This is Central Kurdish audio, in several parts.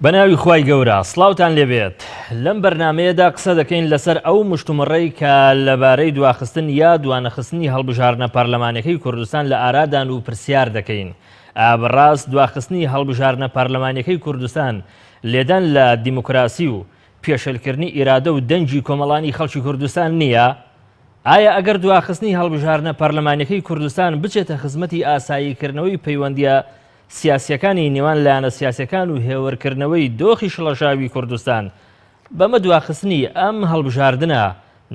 بەناوی خوای گەورە سڵاوتان لێبێت لەم بەرنمەیەدا قسە دەکەین لەسەر ئەو مشتومڕەی کە لەبارەی دواخستن یا دوانەخستنی هەڵبژاردنە پەرلەمانەکەی کوردستان لە ئارادان و پرسیار دەکەین ئا بەڕاست دواخستنی هەڵبژاردنە پەرلەمانیەکەی کوردستان لێدان لە دیموکراسی و پێشێلکردنی ئیرادە و دەنگی کۆمەڵانی خەڵکی کوردستان نییە؟ ئایا ئەگەر دواخستنی هەڵبژاردنە پەرلەمانیەکەی کوردستان بچێتە خزمەتی ئاساییکردنەوەی پەیوەندیە سیاسیەکانی نێوان لایەنە سیاسیەکان و هێورکردنەوەی دۆخی شڵەژاوی کوردستان، بەمە دواخستنی ئەم هەڵبژاردنە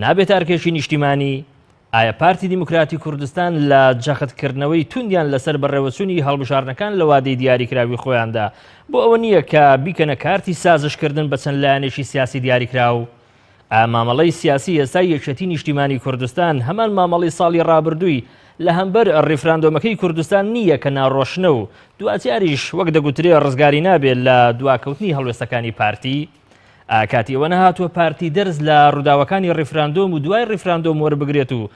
نابێتە ئەرکێکی نیشتیمانی؟ ئایا پارتی دیموکراتی کوردستان لە جەختکردنەوەی توندیان لەسەر بەڕێوەچوونی هەڵبژاردنەکان لە وادەی دیاریکراوی خۆیاندا بۆ ئەوە نییە کە بیکەنە کارتی سازشکردن بە چەند لایەنێکی سیاسی دیاریکراو؟ ئایا مامەڵەی سیاسی ئێستای یەکێتی نیشتیمانی کوردستان هەمان مامەڵەی ساڵی ڕابردووی لە هەمبەر ڕیفراندۆمەکەی کوردستان نییە کە ناڕۆشنە و دواجاریش وەک دەگوترێ ڕزگاری نابێت لە دواکەوتنی هەڵوێستەکانی پارتی؟ ئایا کاتی ئەوە نەهاتووە پارتی دەرس لە ڕووداوەکانی ڕیفراندۆم و دوای ڕیفراندۆم وەربگرێت و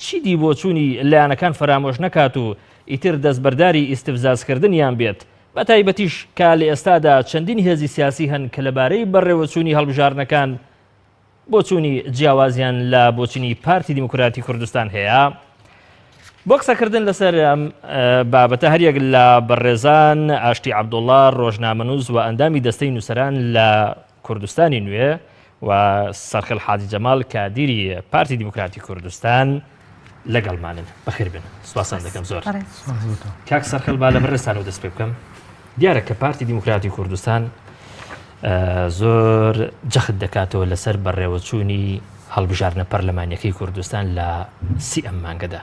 چیدی بۆچوونی لایەنەکان فەرامۆش نەکات و ئیتر دەستبەرداری ئیستفزازکردنیان بێت بە تایبەتیش کە لە ئێستادا چەندین هێزی سیاسی هەن کە لەبارەی بەڕێوەچوونی هەڵبژاردنەکان بۆچوونی جیاوازیان لە بۆچنی پارتی دیموکراتی کوردستان هەیە. بۆ قسەکردن لەسەر ئەم بابەتە هەریەک لە بەڕێزان ئاشتی عەبدوڵڵا ڕۆژنامەنووس و ئەندامی دەستەی نووسەران لە کوردستانی نوێ و سەرخێڵ حاجی جەمال کادیری پارتی دیموکراتی کوردستان لەگەڵمانن بەخێر بن سوپاستان دەکەم زۆر کاک سەرخێڵ با لە بەڕێزتانەوە دەست پێ بکەم دیارە کە پارتی دیموکراتی کوردستان زۆر جەخت دەکاتەوە لەسەر بەڕێوەچوونی هەڵبژاردنە پەرلەمانیەکەی کوردستان لە سی ئەم مانگەدا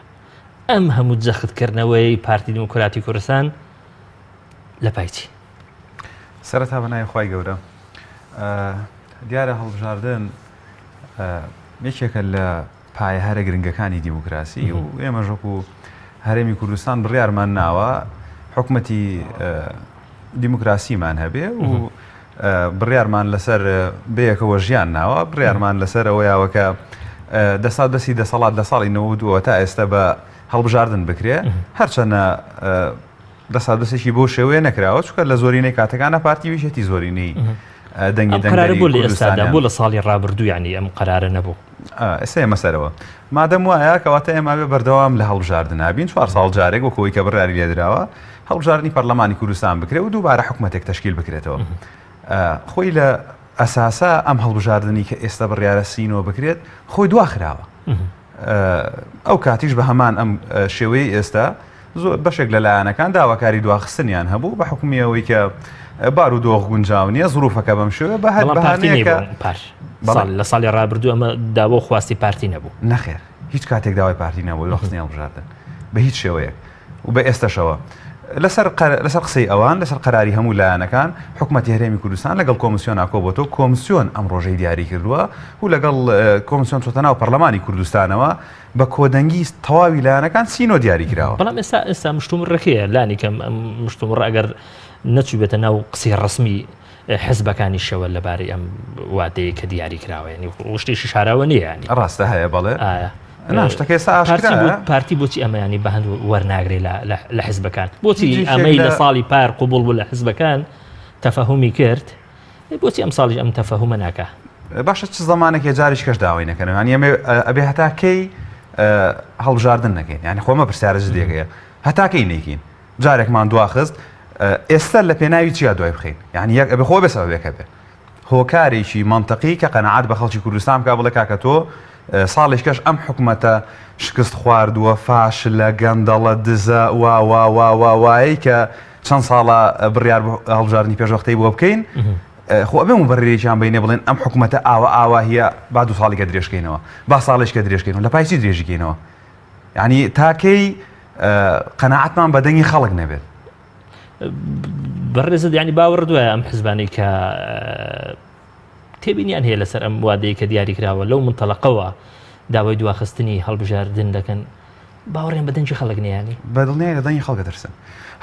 ئەم هەموو جەختکردنەوەی پارتی دیموکراتی کوردستان لە پای چی؟ سەرەتا بە ناوی خوای گەورە دیارە هەڵبژاردن یەکێکە لە پایە هەرە گرنگەکانی دیموکراسی و ئێمەش وەکو هەرێمی کوردستان بڕیارمان ناوە حکومەتی دیموکراسیمان هەبێ و بڕیارمان لەسەر بەیەکەوە ژیان ناوە بڕیارمان لەسەر ئەوە یاوە کە دەسا دەستی دەسەڵات لە ساڵی 92 تا ئێستا بە هەڵبژاردن بکرێ هەرچەنە دەسا دەستێکی بۆ شێوەیە نەکراوە چونکە لە زۆرینەی کاتەکانە پارتی ویشێتی زۆرینەی دەنگی دەنگدەری بۆ لە ئێستادا بۆ لە ساڵی ڕابردوو یعنی ئەم قەرارە نەبوو ئێستا ئێمە سەرەوە مادەم وایە کەواتە ئێمە بێ بەردەوام لە هەڵبژاردنا بین چوار ساڵ جارێک وەکو ئەوەی کە بڕیاری لێدراوە هەڵبژاردنی پەرلەمانی کوردستان بکرێ و دووبارە حکومەتێک تەشکیل بکرێتەوە خۆی لە ئەساسا ئەم هەڵبژاردنی کە ئێستا بڕیارە سینۆ بکرێت خۆی دواخراوە ئەو کاتیش بە هەمان ئەم شێوەی ئێستا زۆر بەشێک لە لایەنەکان داواکاری دواخستنیان هەبوو بە حکومی ئەوەی کە بار و دۆخ گونجاو نییە زروفەکە بەم شێوە بە هەر بەهانەیەکە لە ساڵی ڕابردوو ئەمە داوا و خواستی پارتی نەبوو نەخێر هیچ کاتێک داوای پارتی نەبوو دواخستنی هەڵبژاردن بە هیچ شێوەیەک و بە ئێستەشەوە لەسەر لەسەر قسەی ئەوان لەسەر قەراری هەموو لایەنەکان حکومەتی هەرێمی کوردستان لەگەڵ کۆمسیۆنا کۆبۆتەوە کۆمسیۆن ئەم ڕۆژەی دیاری کردووە و لەگەڵ کۆمسیۆن چۆتە ناو پەرلەمانی کوردستانەوە بە کۆدەنگی تەواوی لایەنەکان سینۆ دیاری کراوە. بەڵام ئێستا ئێستا مشتومڕەکەیە لانی کەم ئەم مشتومڕە ئەگەر نەچووبێتە ناو قسەی ڕەسمی حزبەکانیشەوە لەبارەی ئەم وادەیە کە دیاری کراوە یعنی شتێکی شاراوە نییە ینی ڕاستە هەیە بەڵێ ئایا نا شتەکە ئێستا ئاشکرایە پارتی بۆچی ئەمەیانی بە هەند وەرناگرێ لە حزبەکان بۆچی ئەمەی لە ساڵی پار قوبڵ بوو لە حزبەکان تەفەهومی کرد بۆچی ئەمساڵیش ئەم تەفەهومە ناکا؟ باشە چ زەمانێک جاریش کەش داوای نەکەن یانی ئەمێ ئەبێ هەتا کەی هەڵبژاردن نەکەین یانی خۆمە پرسیارە جدیەکەیە هەتا کەی نەیکەین جارێکمان دواخست ئێستا لە پێناوی چیا دوای بخەین یعنی یەک ئەبێ خۆ بێ سەبەبێک هەبێ هۆکارێکی مەنتقی کە قەنەعات بە خەڵکی کوردستان بکە بڵێ کاکە تۆ ساڵێک کەش ئەم حکومەتە شکست خواردووە فاشلە گەندەڵە دزە وا وا وا وا وایەی کە چەند ساڵە بڕیار بۆ هەڵبژاردنی پێشوەختەی بۆ بکەین خۆ ئەبێ موبەررێکیان بینێ بڵێن ئەم حکومەتە ئاوا ئاواهیە با دوو ساڵیکە درێژکەینەوە با ساڵێکە درێژکەینەوە لە پای چی درێژیکەینەوە یعنی تاکەی قەناعەتمان بە دەنگی خەڵک نەبێت بەڕێزت ینی باوەڕ دوایە ئەم حزبانەی کە تێبینیان هەیە لەسەر ئەم وادەیە کە دیاریکراوە لەو منتەلقەوە داوای دواخستنی هەڵبژاردن دەکەن باوەڕیان بە دەنگی خەڵک نییە یانی؟ بە دڵنیایی لە دەنگی خەڵک دەترسن.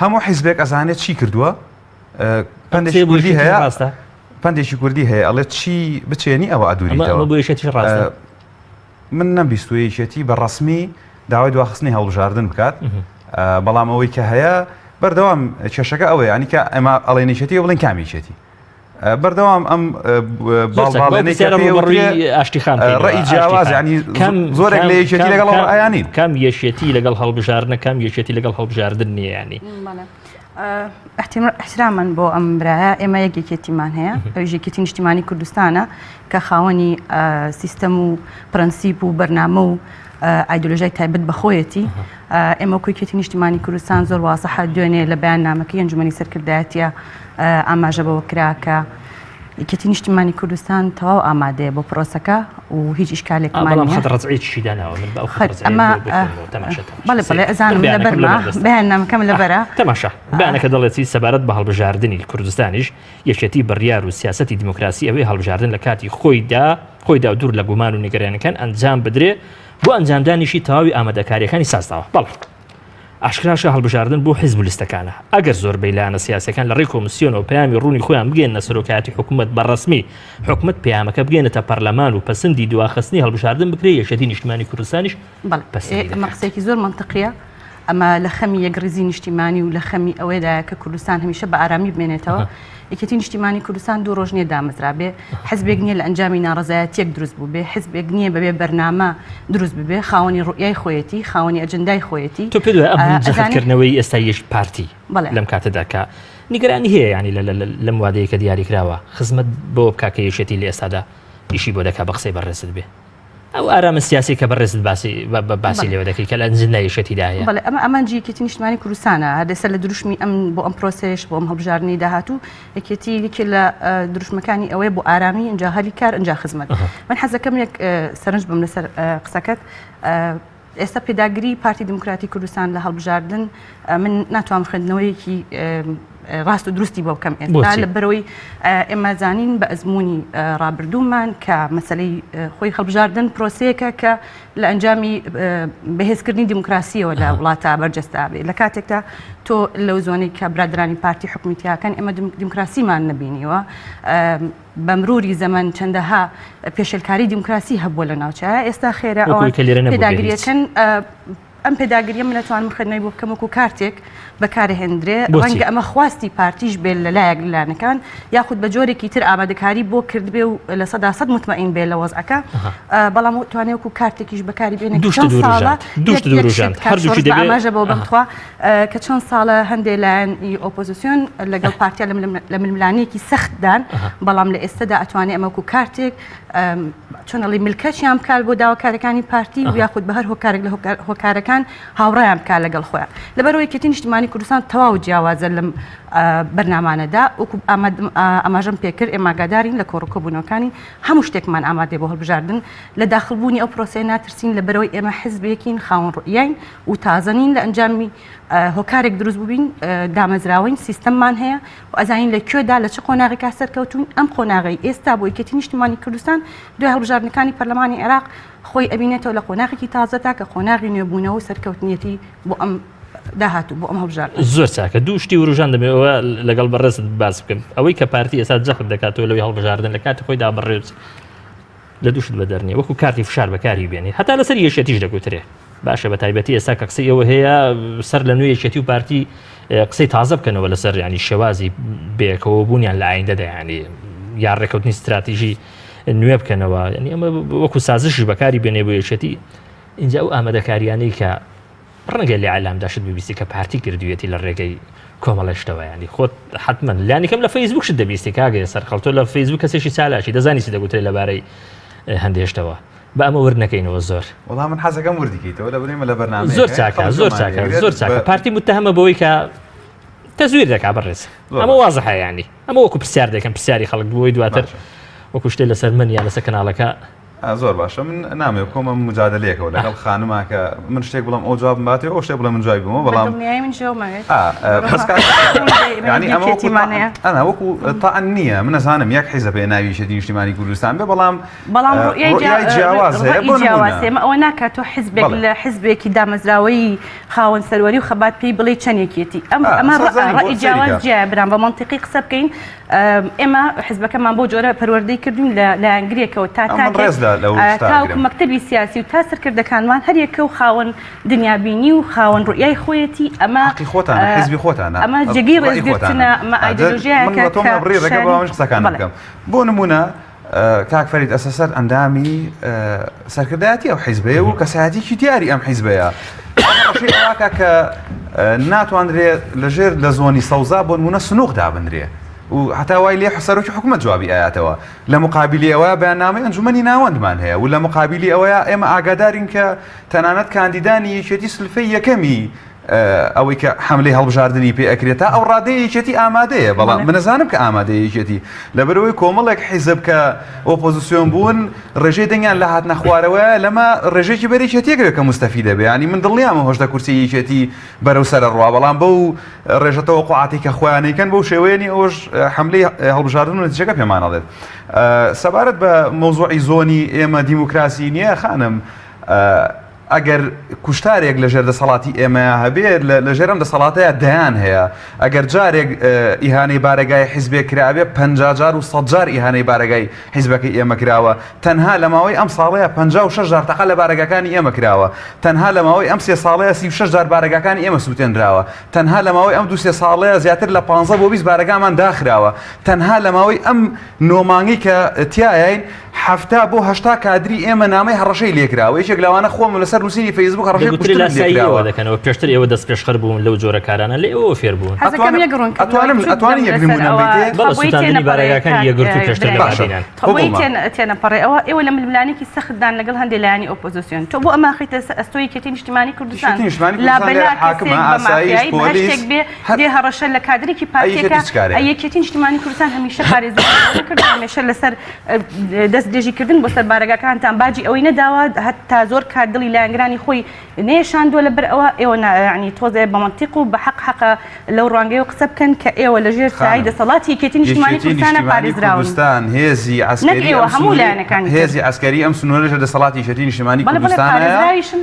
هەموو حیزبێک ئەزانێت چی کردووە. پەندێکی کوردی هەیە ڕاستە پەندێکی کوردی هەیە ئەڵێ چی بچێنی ئەوە ئەدوریتەوە. ئەمە بۆ یەکێتیش ڕاستە؟ من نەمبیستووە یەکێتی بە ڕەسمی داوای دواخستنی هەڵبژاردن بکات بەڵام ئەوەی کە هەیە بەردەوام کێشەکە ئەوەیە ینی کە ئەمە ئەڵێن یەکێتی بڵێن کام یەکێتی. بەردەوام ئەم باڵباڵێنەی کە پێی وترێ ئاشتی خان ڕەئی جیاواز یانی زۆرێک لە یەکێتی لەگەڵ ئەو ڕەئیان نین. کام یەکێتی لەگەڵ هەڵبژاردنە کام یەکێتی لەگەڵ هەڵبژاردن نییە یانی. احتراما بۆ ئەم برایە ئێمە یەک یەکێتیمان هەیە ئەویش یەکێتی نیشتیمانی کوردستانە کە خاوەنی سیستەم و پرەنسیپ و بەرنامە و ئایدۆلۆژیای تایبەت بە خۆیەتی ئێمە وەکو یەکێتی نیشتیمانی کوردستان زۆر وازحە دوێنێ لە بەیاننامەکەی ئەنجومەنی سەرکردایەتیە ئاماژە بەوە کرا کە یەکێتی نیشتیمانی کوردستان تەواو ئامادەیە بۆ پرۆسەکە و هیچ ئیشکالێکمان بەڵام نییە. خەت ڕەجعی چی داناوە من بە ئەو خەت خەت ڕەجعیە ئەمە بۆ بخوێنمەوە تەماشا تەماشا بەڵێ بەڵێ سەیر ئەزانم بەیانەکەم لەبەرمە لەبەر دەستە بەیاننامەکەم لەبەرە تەماشا بەیانەکە دەڵێت چی سەبارەت بە هەڵبژاردنی کوردستانیش یەکێتی بڕیار و سیاسەتی دیموکراسی ئەوەی هەڵبژاردن لە کاتی خۆیدا خۆیدا و دوور لە گومان و نیگەرانیەکان ئەنجام بدرێ بۆ ئەنجامدانیشی تەواوی ئامادەکاریەکانی سازداوە بەڵێ ئاشکراشە هەڵبژاردن بۆ حیزب و لیستەکانە. ئەگەر زۆربەی لایەنە سیاسیەکان لە ڕێی کۆمسیۆنەوە پەیامی ڕوونی خۆیان بگەیەننە سەرۆکایەتی حکومەت بە ڕەسمی حکومەت پەیامەکە بگەیەنێتە پەرلەمان و پەسندی دواخستنی هەڵبژاردن بکرێ یەکێتی نیشتمانی کوردستانیش بەڵێ پەسندی ئەمە دەکات. قسەیەکی زۆر مەنتقیە. ئەمە لە خەمی یەکڕیزی نیشتیمانی و لە خەمی ئەوەیدایە کە کوردستان هەمیشە بە ئارامی بمێنێتەوە. یەکێتی نیشتیمانی کوردستان دوو ڕۆژ نییە دامەزرابێ، حزبێک نییە لە ئەنجامی ناڕەزایەتییەک دروست بووبێ، حزبێک نییە بەبێ بەرنامە دروست ببێ، خاوەنی ڕوئیای خۆیەتی، خاوەنی ئەجندای خۆیەتی. تۆ پێت وایە ئەم ئەزانی جەختکردنەوەی ئێستای یەک پارتی بەڵێ. لەم کاتەدا کە نیگەرانی هەیە یانی لە لەم وادەیە کە دیاریکراوە خزمەت بەوە بکا کە یەکێتی لە ئێستادا ئیشی بۆ دەکا بە قسەی بەڕێزت بێ؟ ئەو ئارامە سیاسی کە بەڕێزت باسی باسی لێوە دەکەی کە لە ئەنجندا یەکێتیدا هەیە. بەڵێ ئەمە ئامانجی یەکێتی نیشتمانی کوردستانە هەر لەسەر لە دروشمی ئەم بۆ ئەم پرۆسەیەش بۆ ئەم هەڵبژاردنەی داهاتوو یەکێتی یەکێ لە دروشمەکانی ئەوەیە بۆ ئارامی ئینجا هەلی کار ئینجا خزمەت من حەزەکەم یەک سەرنج بم لەسەر قسەکەت ئێستا پێداگری پارتی دیموکراتی کوردستان لە هەڵبژاردن من ناتوانم خوێندنەوەیەکی ڕاست و دروستی بۆ بکەم ئێستا لە بەرەوەی ئێمە زانین بە ئەزمموی ڕابردوومان کە مەسلەی خۆی هەڵبژاردن پرۆسەیەکە کە لە ئەنجامی بەهێزکردنی دیموکراسیەوە لە وڵاتە بەرجەستا بێت لە کاتێکدا تۆ لەو زۆنەی کە برادرانی پارتی حکومی تیاکەن ئێمە دیموکراسیمان نەبینیوە بە مروری زەمەن چەندەها پێشێلکاری دیموکراسی هەبووە لە ناوچەیە ئێستا خێرا ئەوان پێداگریەکەن ئەم پێداگریە من ئەتوانم خوێندنەوەی بۆ بکەم وەکو کارتێک بەکارهێندرێ ڕەنگە ئەمە خواستی پارتیش بێت لە لایەک لایەنەکان یاخود بە جۆرێکی تر ئامادەکاری بۆ کردبێ و 100% متمەئین بێ لە وەزعەکە بەڵام توانێ وەکو کارتێکیش بەکاری بێنێ دوشت ساڵە دوشت دوروژاند هەردووکی دەبێ ئاماژە بۆ بەم تخوا کە چەند ساڵە هەندێ لایەن ی ئۆپۆزیسیۆن لەگەڵ پارتیا لە ململانێکی سەختدان بەڵام لە ئێستەدا ئەتوانێ ئەمە وەکو کارتێک چۆن ئەڵێی ملکەچیان بکات بۆ داواکاریەکانی پارتی و یاخود بە هەر هۆکارێک لە هۆکارەکان هاوڕایان بکات لەگەڵ خۆیان لەبەرەوە یەکێتی نیشتمانی کوردستان تەواو جیاوازە لەم بەرنامانەدا وەکو ئاماژەم پێکرد ئێمە ئاگادارین لە کۆڕ و کۆبوونەوەکانی هەموو شتێکمان ئامادەیە بۆ هەڵبژاردن لە داخڵبوونی ئەو پرۆسەیە ناترسین لەبەرەوەی ئێمە حزبێکین خاوەن ڕوئیاین و تازە نین لە ئەنجامی هۆکارێک دروست بووین دامەزراوەین سیستەممان هەیە و ئەزانین لە کوێدا لە چ قۆناغێکا سەرکەوتوین ئەم قۆناغەی ئێستا بۆ یەکێتی نیشتمانی کوردستان دوای هەڵبژاردنەکانی پەرلەمانی عێراق خۆی ئەبینێتەوە لە قۆناغێکی تازەدا کە قۆناغی نوێبوونەوە و سەرکەوتنیەتی بۆ ئەم داهاتوو بۆ ئەم هەڵبژاردنە. زۆر چاکە دوو شتی وروژان دەمێ ئەوە لەگەڵ بەڕێزت باس بکەم ئەوەی کە پارتی ئێستا جەخت دەکاتەوە لەوەی هەڵبژاردن لە کاتی خۆیدا بەڕێوچ لە دوو شت بەدەر نییە وەکو کارتی فشار بەکاری بێنی هەتا لەسەر یەکێتیش دەگوترێ باشە بە تایبەتی ئێستا کە قسەی ئەوە هەیە سەر لە نوێ یەکێتی و پارتی قسەی تازە بکەنەوە لەسەر ینی شێوازی بێکەوە بوونیان لە ئایندەدا ینی یا ڕێکەوتنی ستراتیژی نوێ بکەنەوە ینی ئەمە وەکو سازشی بەکاری بێنێ بۆ یەکێتی اینجا ئەو ئامادەکاریانەی کە ڕەنگە لە ئیعلامدا شت ببیستی کە پارتی کردویەتی لە ڕێگەی کۆمەڵە شتەوە ینی خۆت حتمما لانی کەم لە فەیسبوک شت دەبیستی کاگە سەرخەڵ تۆ لە فەیسبوک کەسێکی چالاکی دەزانی چی دەگوترێت لەبارەی هەندێشتەوە بە ئەمە ورد نەکەینەوە زۆر وەڵا من حەزەکەم وردی کەیتەوە لە بنێمە لە بەرنامەیەک زۆر چاکە زۆر چاکە زۆر چاکە پارتی متهمە بەوەی کە تەزویر دەکا بەڕێز ئەمە وازحە ینی ئەمە وەکو پرسیار دەکەم پرسیاری خەڵک بۆی دواتر وەکو شتێ لەسەر من یا لەسەر کەناڵەکە زۆر باشە من نامەوێ بکەومە مجادلەیەکەوە لەگەڵ خانما کە من شتێک بڵێم ئەو جوابم باتێ ئەو شتێک بڵێ من جوابی بمەوە بەڵام دڵنیایی من جوابم ئەوێت بەس کاک یعنی ئەمە وەکو ئەنا وەکو تاعن نییە من ئەزانم یەک حیزب هەیە ناوی یەکێتی نیشتیمانی کوردستان بێ بەڵام بەڵام ڕوئیای ڕوئیای جیاواز هەیە بۆ جیاواز نموونە ئێمە ئەوە ناکات تۆ حزبێک بەڵێ. لە حزبێکی دامەزراوەیی خاوەن سەروەری و خەبات پێی بڵێی چەند یەکێتی ئەم ئا، ئەمە سەر زانی بۆ ڕەئی جیاواز سەیری کە. جیایە برام بە مەنتیقی قسە بکەین ئێمە حزبەکەمان بەو جۆرە پەروەردەی کردوین لە لایەنگرێکەوە تا من تاکێک ڕێز لە. لەو شتە تاوەکو ئەگرم. مەکتەبی سیاسی و تا سەرکردەکانمان هەر یەکە و خاوەن دنیابینی و خاوەن ڕوئیای خۆیەتی ئەمە حەقی خۆتانە حیزبی خۆتانە ئەمە جێگەی ڕەئی ڕێزگرتنە خۆتانە ئەمە ئا جا من ئایدۆلۆژیایەکە بە تۆم کە ئەبڕی ڕێگە شایانی بە منیش قسەکانم بەڵێ بکەم بۆ نموونە کاک فەرید ئەسەسەر ئەندامی سەرکردایەتی ئەو حیزبەیە و کەسایەتیکی دیاری ئەم حیزبەیە هەڕەشەی ئەوە کە ناتوانرێت لەژێر لە زۆنی سەوزا بۆ نمونە سنوق دابنرێ و هەتا وای لێ سەرۆکی حکوومەت جوابی ئاەتەوە لە مقابلی ئەوە بەیاننامەی ئەنجومەنی ناوەندمان هەیە و لە مقابلی ئەوەیە ئێمە ئاگادارین کە تەنانەت کاندیدانی یەکێتی سلفەی یەکەمی ئەوەی کە حەملەی هەڵبژاردنی پێ ئەکرێت تا ئەو ڕادەیە یەکێتی ئامادەیە بەڵام من ئەزانم کە ئامادەیە یەکێتی لەبەرئەوەی کۆمەڵێک حیزب کە ئۆپۆزیسیۆن بوون ڕێژەی دەنگیان لە هاتنە خوارەوەیە لەمە ڕێژەیەکی بەر یەکێتیەک بێت کە موستەفیدە بێ یانی من دڵنیامە هۆشدە کورسی یەکێتی بەرەو سەرە ڕوا بەڵام بەو ڕێژە تەوەقوعاتی کە خۆیان ئەیکەن بەو شێوەیە نی ئەوەش حەملەی هەڵبژاردن و نەتیجەکە پێمان ئەڵێت سەبارەت بە مەوزوعی زۆنی ئێمە دیموکراسی نییە خانم ئەگەر کوشتارێک لە ژێر دەسەڵاتی ئێمەیا هەبێت، لە ژێر ئەم دەسەڵاتەیا دەیان هەیە. ئەگەر جارێک ئیهانەی بارەگای حیزبێک کرابێ، 50 جار و 100 جار ئیهانەی بارەگای حیزبەکەی ئێمە کراوە. تەنها لە ماوەی ئەم ساڵەیا 56 جار تەقە لە بارەگاکانی ئێمە کراوە. تەنها لە ماوەی ئەم سێ ساڵەیا 36 جار بارەگاکانی ئێمە سووتێنراوە. تەنها لە ماوەی ئەم دوو سێ ساڵەیا زیاتر لە 15 بۆ 20 بارەگامان داخراوە. تەنها لە ماوەی ئەم نۆ مانگەی کە تیایاین، 70 بۆ 80 کادری ئێمە نامەی هەڕەشەی لێکراوە، یەکێک لەوانە خۆمم لەسەر نووسینی فەیسبوک هەڕەشەی دەگوترێ کوشتنم لاسایی لێکراوە. ئێوە دەکەنەوە، پێشتر ئێوە دەستپێشخەر بوون لەو جۆرە کارانە، لە ئێوەوە فێر بوون. حەزەکەم ئەتوانم یەک ڕوونکردنەوەی ئەتوانم بچووک ئەتوانم بدەم یەک لەسەر نموونەم ئەوە بەیتێ؟ بەڵێ خوا بۆی سووتاندنی تێنەپەڕێ بارەگاکانی کاک یەکگرتوو پێشتر لە برایم باشە بادینان. خوا بۆی قبوڵمە. تێن تێنەپەڕێ ئەوە ئێوە لە ململانێکی سەختدان لەگەڵ هەندێ لایەنی ئۆپۆزیسیۆن تۆ بۆ ئەمە ئەخەیتە سەر ئەستۆی یەکێتی نیشتیمانی کوردستان یەکێتی نیشتمانی کوردستان لێرە لابەلا حاکمە، کەسێک بە ئاسایش، مافیایی بە هەر پۆلیس، شتێک بێ هەر دێ هەڕەشە لە کادرێکی ئەی پارتیەکە یەکێتی چ کارەیە؟ ئەی یەکێتی نیشتیمانی کوردستان هەمیشە پارێزگاری کردووە هەمیشە لەسەر دەست درێژی کردن بۆ سەر بارەگاکانتان باجی ئەوەی نەداوە هەتا زۆر کات دڵی لایەنگرانی خۆی نەیەشاندووە لەبەر ئەوە ئێوە یانی تۆزێ بە مەنتیق و بە حەق حەقە لەو ڕوانگەیەوە قسە بکەن کە ئێوە لە ژێر سایەی خانم دەسەڵاتی یەکێتی نیشتیمانی یەکێتی کوردستانە نیشتیمانی پارێزراون کوردستان هێزی نەک عەسکەری ئێوە ئەم هەموو سنوورەی لایەنەکانی تر هێزی عەسکەری ئەم سنوورە لە ژێر دەسەڵاتی یەکێتی نیشتیمانی بەڵێ بەڵێ کوردستانایە پارێزراویشن.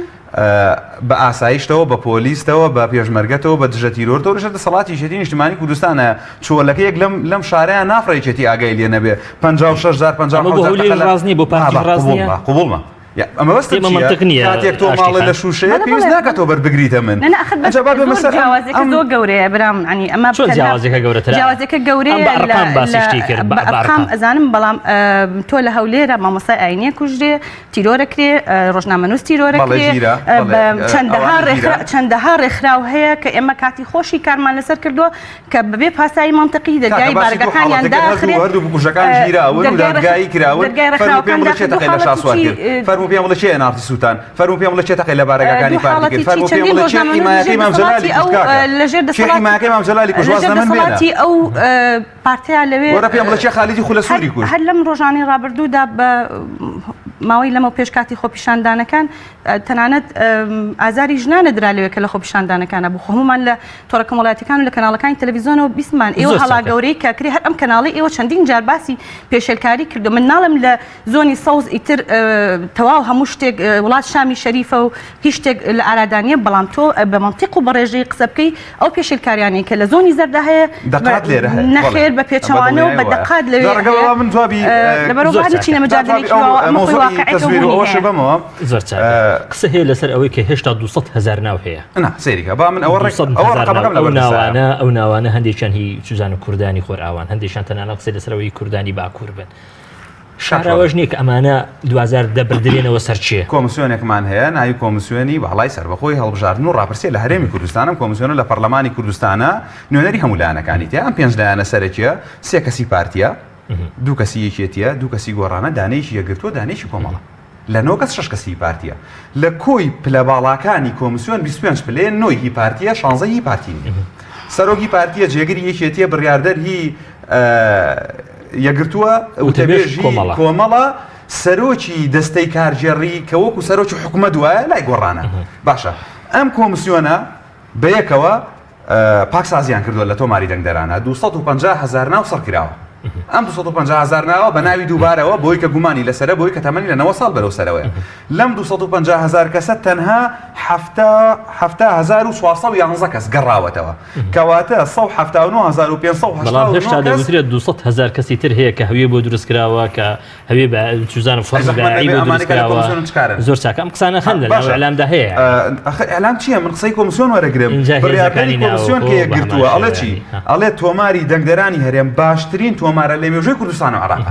بە ئاسایشتەوە، بە پۆلیستەوە، بە پێشمەرگەتەوە، بە دژە تیرۆرتەوە لەژێر دەسەڵاتی یەکێتی نیشتیمانی کوردستانە. چۆلەکەیەک لەم لەم شارەیا نافڕێ یەکێتی ئاگای لێ نەبێ. 56 جار ئەمە 57 بۆ جار هەولێریش تەقە لە ڕاست نییە، بۆ پارتیش بابا ڕاست نییە؟ قبوڵمە قبوڵمە. یا ئەمە بەستم ئێمە چییە؟ مەنتق نییە کاتێک تۆ ئاشتی ماڵت خان. لە شووشەیە بەڵێ پێویست بەڵێ ناکات تۆ بەربگریتە من. نا نا ئەخر بەس ئەنجا با بێمە زۆر سەر ئەم جیاوازیەکە ئەم زۆر گەورەیە برام یانی ئەمە چۆن تەنها جیاوازیەکە گەورەترە؟ جیاوازیەکە ئەم گەورەیە بە لە ئەرقام باسی لە شتی کرد بە بە بە ئەرقام ئەرقام. ئەزانم بەڵام تۆ لە هەولێرە مامۆستای ئاینیە کوژرێ تیرۆرەکرێ، ڕۆژنامەنووس تیرۆرەکرێ، چەندەها چەندەها ڕێکخراو هەیە کە ئێمە کاتی خۆشی کارمان لەسەر کردووە کە بەبێ پاسایی مەنتقی دەرگای بارەگاکانیان داخرێ. هەردوو بکوژەکان گیراون و دادگایی کراون. فەرموو پێم بڵێ کێ تەقەی لە شاسوار کرد؟ فەرموو پێم بڵێ کێ ئێن ئاڕ تی سووتان؟ فەرموو پێم بڵێ کێ تەقەی لە بارەگاکانی پارتی کرد؟ فەرموو پێم بڵێ کێ حیمایەکەی مام جەلالی کوشت کاکە؟ کێ حیمایەکەی مام جەلالی کوشت؟ واز لە من بێنە. پارتەیا لەوێ وەرە پێم بڵێ کێ خالیدی خولە سووری کوشت؟ هەر لەم ڕۆژانەی ڕابردوودا بە ماوەی لەمە پێش کاتی خۆپیشاندانەکان تەنانەت ئازاری ژنانە درا لەوێ کە لە خۆپیشاندانەکانە بوو خۆ هەموومان لە تۆڕە کۆمەڵایەتیەکان و لە کەناڵەکانی تەلەڤیزیۆنەوە بیستمان ئێوە هەڵا گەورەی کە کرێ هەر ئەم کەناڵی ئێوە چەندین جار باسی پێشێلکاری کردو من ناڵێم لە زۆنی سەوز ئیتر تەواو هەموو شتێک وڵات شامی شەریفە و هیچ شتێک لە ئارادا نییە، بەڵام تۆ بە مەنتیق و بە ڕێژەیی قسە بکەی ئەو پێشێلکاریانەی کە لە زۆنی زەردا هەیە دەقات لێرە هەیە نەخێر بە پێچەوانە و بە دەقات لەوێ هەیە. ڕێگە من جوابی لەبەرەوە با نەچینە مجادلەیەکی واوە ئەمە خۆی واقعێکە و بوونی هەیە. بەمەوە زۆر چاکە قسە هەیە لەسەر ئەوەی کە هێشتا 200 هەزار ناو هەیە. نا سەیری کە با من ئەوە ڕێک 200 ئەوە هەزار ڕقەمەکەم ناو ئەو لەبەر دەستایە. ناوانە ئەو ناوانە هەندێکیان هی چوزانم کوردانی خۆرئاوان هەندێکیان تەنانەت قسەی لەسەر ئەوەی کوردانی باکوور بن. شاراوەش نییە کە ئەمانە دواجار دەبردرێنەوە سەر کێ؟ کۆمسیۆنێکمان هەیە ناوی کۆمسیۆنی باڵای سەربەخۆی هەڵبژاردن و ڕاپرسیە لە هەرێمی کوردستان، ئەم کۆمسیۆنە لە پەرلەمانی کوردستانە نوێنەری هەموو لایەنەکانی تیا، ئەم پێنج لایەنە سەرەکیە سێ کەسی پارتیە، دوو کەسی یەکێتیە، دوو کەسی گۆڕانە، دانەیەکی یەکگرتووە، دانەیەکی کۆمەڵە. لە نۆ کەس شەش کەسی هی پارتیە. لە کۆی پلە باڵاکانی کۆمسیۆن 25 پلەیە، نۆی هی پارتیە، شانزەی هی پارتی نییە. سەرۆک هی پارتیە، جێگری یەکێتیە، بڕیاردەر هی یەکگرتووە، وتەبێژی کۆمەڵە، سەرۆکی دەستەی کارگێڕی کە وەکو سەرۆکی حکومەت وایە لای گۆڕانە. باشە ئەم کۆمسیۆنە بەیەکەوە پاکسازیان کردووە لە تۆماری دەنگدەرانە 250 هەزار ناو سڕ کراوە. ئەم 250 هزار ناوە بە ناوی دووبارەوە بۆی کە گومانی لەسەرە بۆی کە تەمەنی لە 90 ساڵ بەرەو سەرەوەیە لەم 250 هزار کەسە تەنها 1411 کەس گەڕاوەتەوە کەواتە 1970 بەڵام هێشتا دەگوترێت 200 هزار کەسی تر هەیە کە هەویە بۆ دروست کراوە کە هەوێ بە چوزانم فەرمی بەعی بۆ دروست کراوە زۆر چاکە ئەم قسانە هەن لە ناو ئیعلامدا هەیە ئەخر ئیعلام چییە من قسەی کۆمسیۆن وەرەگرم بڕیاردەری کۆمسیۆن کە یەکگرتووە ئەڵێ چی ئەڵێ تۆماری دەنگدەرانی هەرێم باشترین تۆمارە لە مێژووی کوردستان و عێراق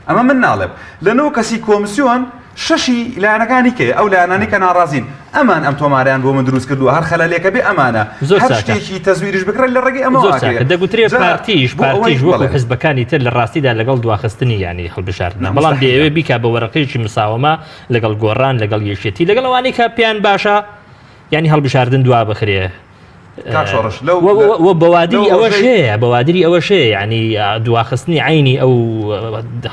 ئەمە من ناڵێم لە نۆ کەسی کۆمسیۆن شەشی لایەنەکانی کێ ئەو لایەنانەی کە ناڕازین ئەمان ئەم تۆماریان بۆ من دروست کردووە هەر خەلەلێکە بێ ئەمانە زۆر هەر چاکە. شتێکی تەزویریش بکرێت لە ڕێگەی ئەمەوە زۆر ئاکرێ. چاکە دەگوترێ جا پارتیش بۆ ئەوەی پارتیش وەکو بەڵێ. حزبەکانی تر لە ڕاستیدا لەگەڵ دواخستنی یانی هەڵبژاردنە نا، بەڵام مستحیلە. دەیەوێ بیکا بە وەرەقەیەکی مساوەمە لەگەڵ گۆڕان لەگەڵ یەکێتی لەگەڵ ئەوانەی کە پێیان باشە یانی هەڵبژاردن دوا بخرێ کاک شۆڕش لەو و بەوادری ئەوەش هەیە بەوادری ئەوەش هەیە یعنی دواخستنی عینی ئەو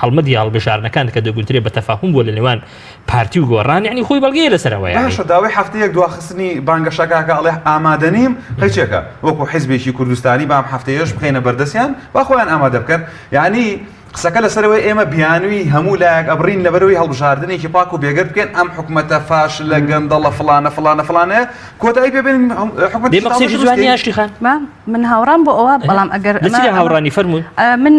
هەڵمەتی هەڵبژاردنەکان کە دەگوترێ بە تەفاهم بووە لە نێوان پارتی و گۆڕان یعنی خۆی بەڵگەیە لەسەرەوە باشە داوای هەفتەیەک دواخستنی بانگەشەکە ئەڵێ ئامادە نیم قەیچێکە وەکو حیزبێکی کوردستانی بام هەفتەیەش بخەینە بەردەستیان با خۆیان ئامادە بکەن یعنی قسەکە لەسەرەوەی ئێمە بیانوی هەموو لایەک ئەبڕین لەبەرەوەی هەڵبژاردنێکی پاک و بێگەرد بکەین ئەم حکومەتە فاشلە گەندەڵە فڵانە فڵانە فڵانەیە کۆتایی پێ بێنین حکومەتی دێ بە قسەیەکی جوانی ئاشتی خان. با من هاوڕام بۆ ئەوە بەڵام ئەگەر لە چی هاوڕانی فەرموون؟ من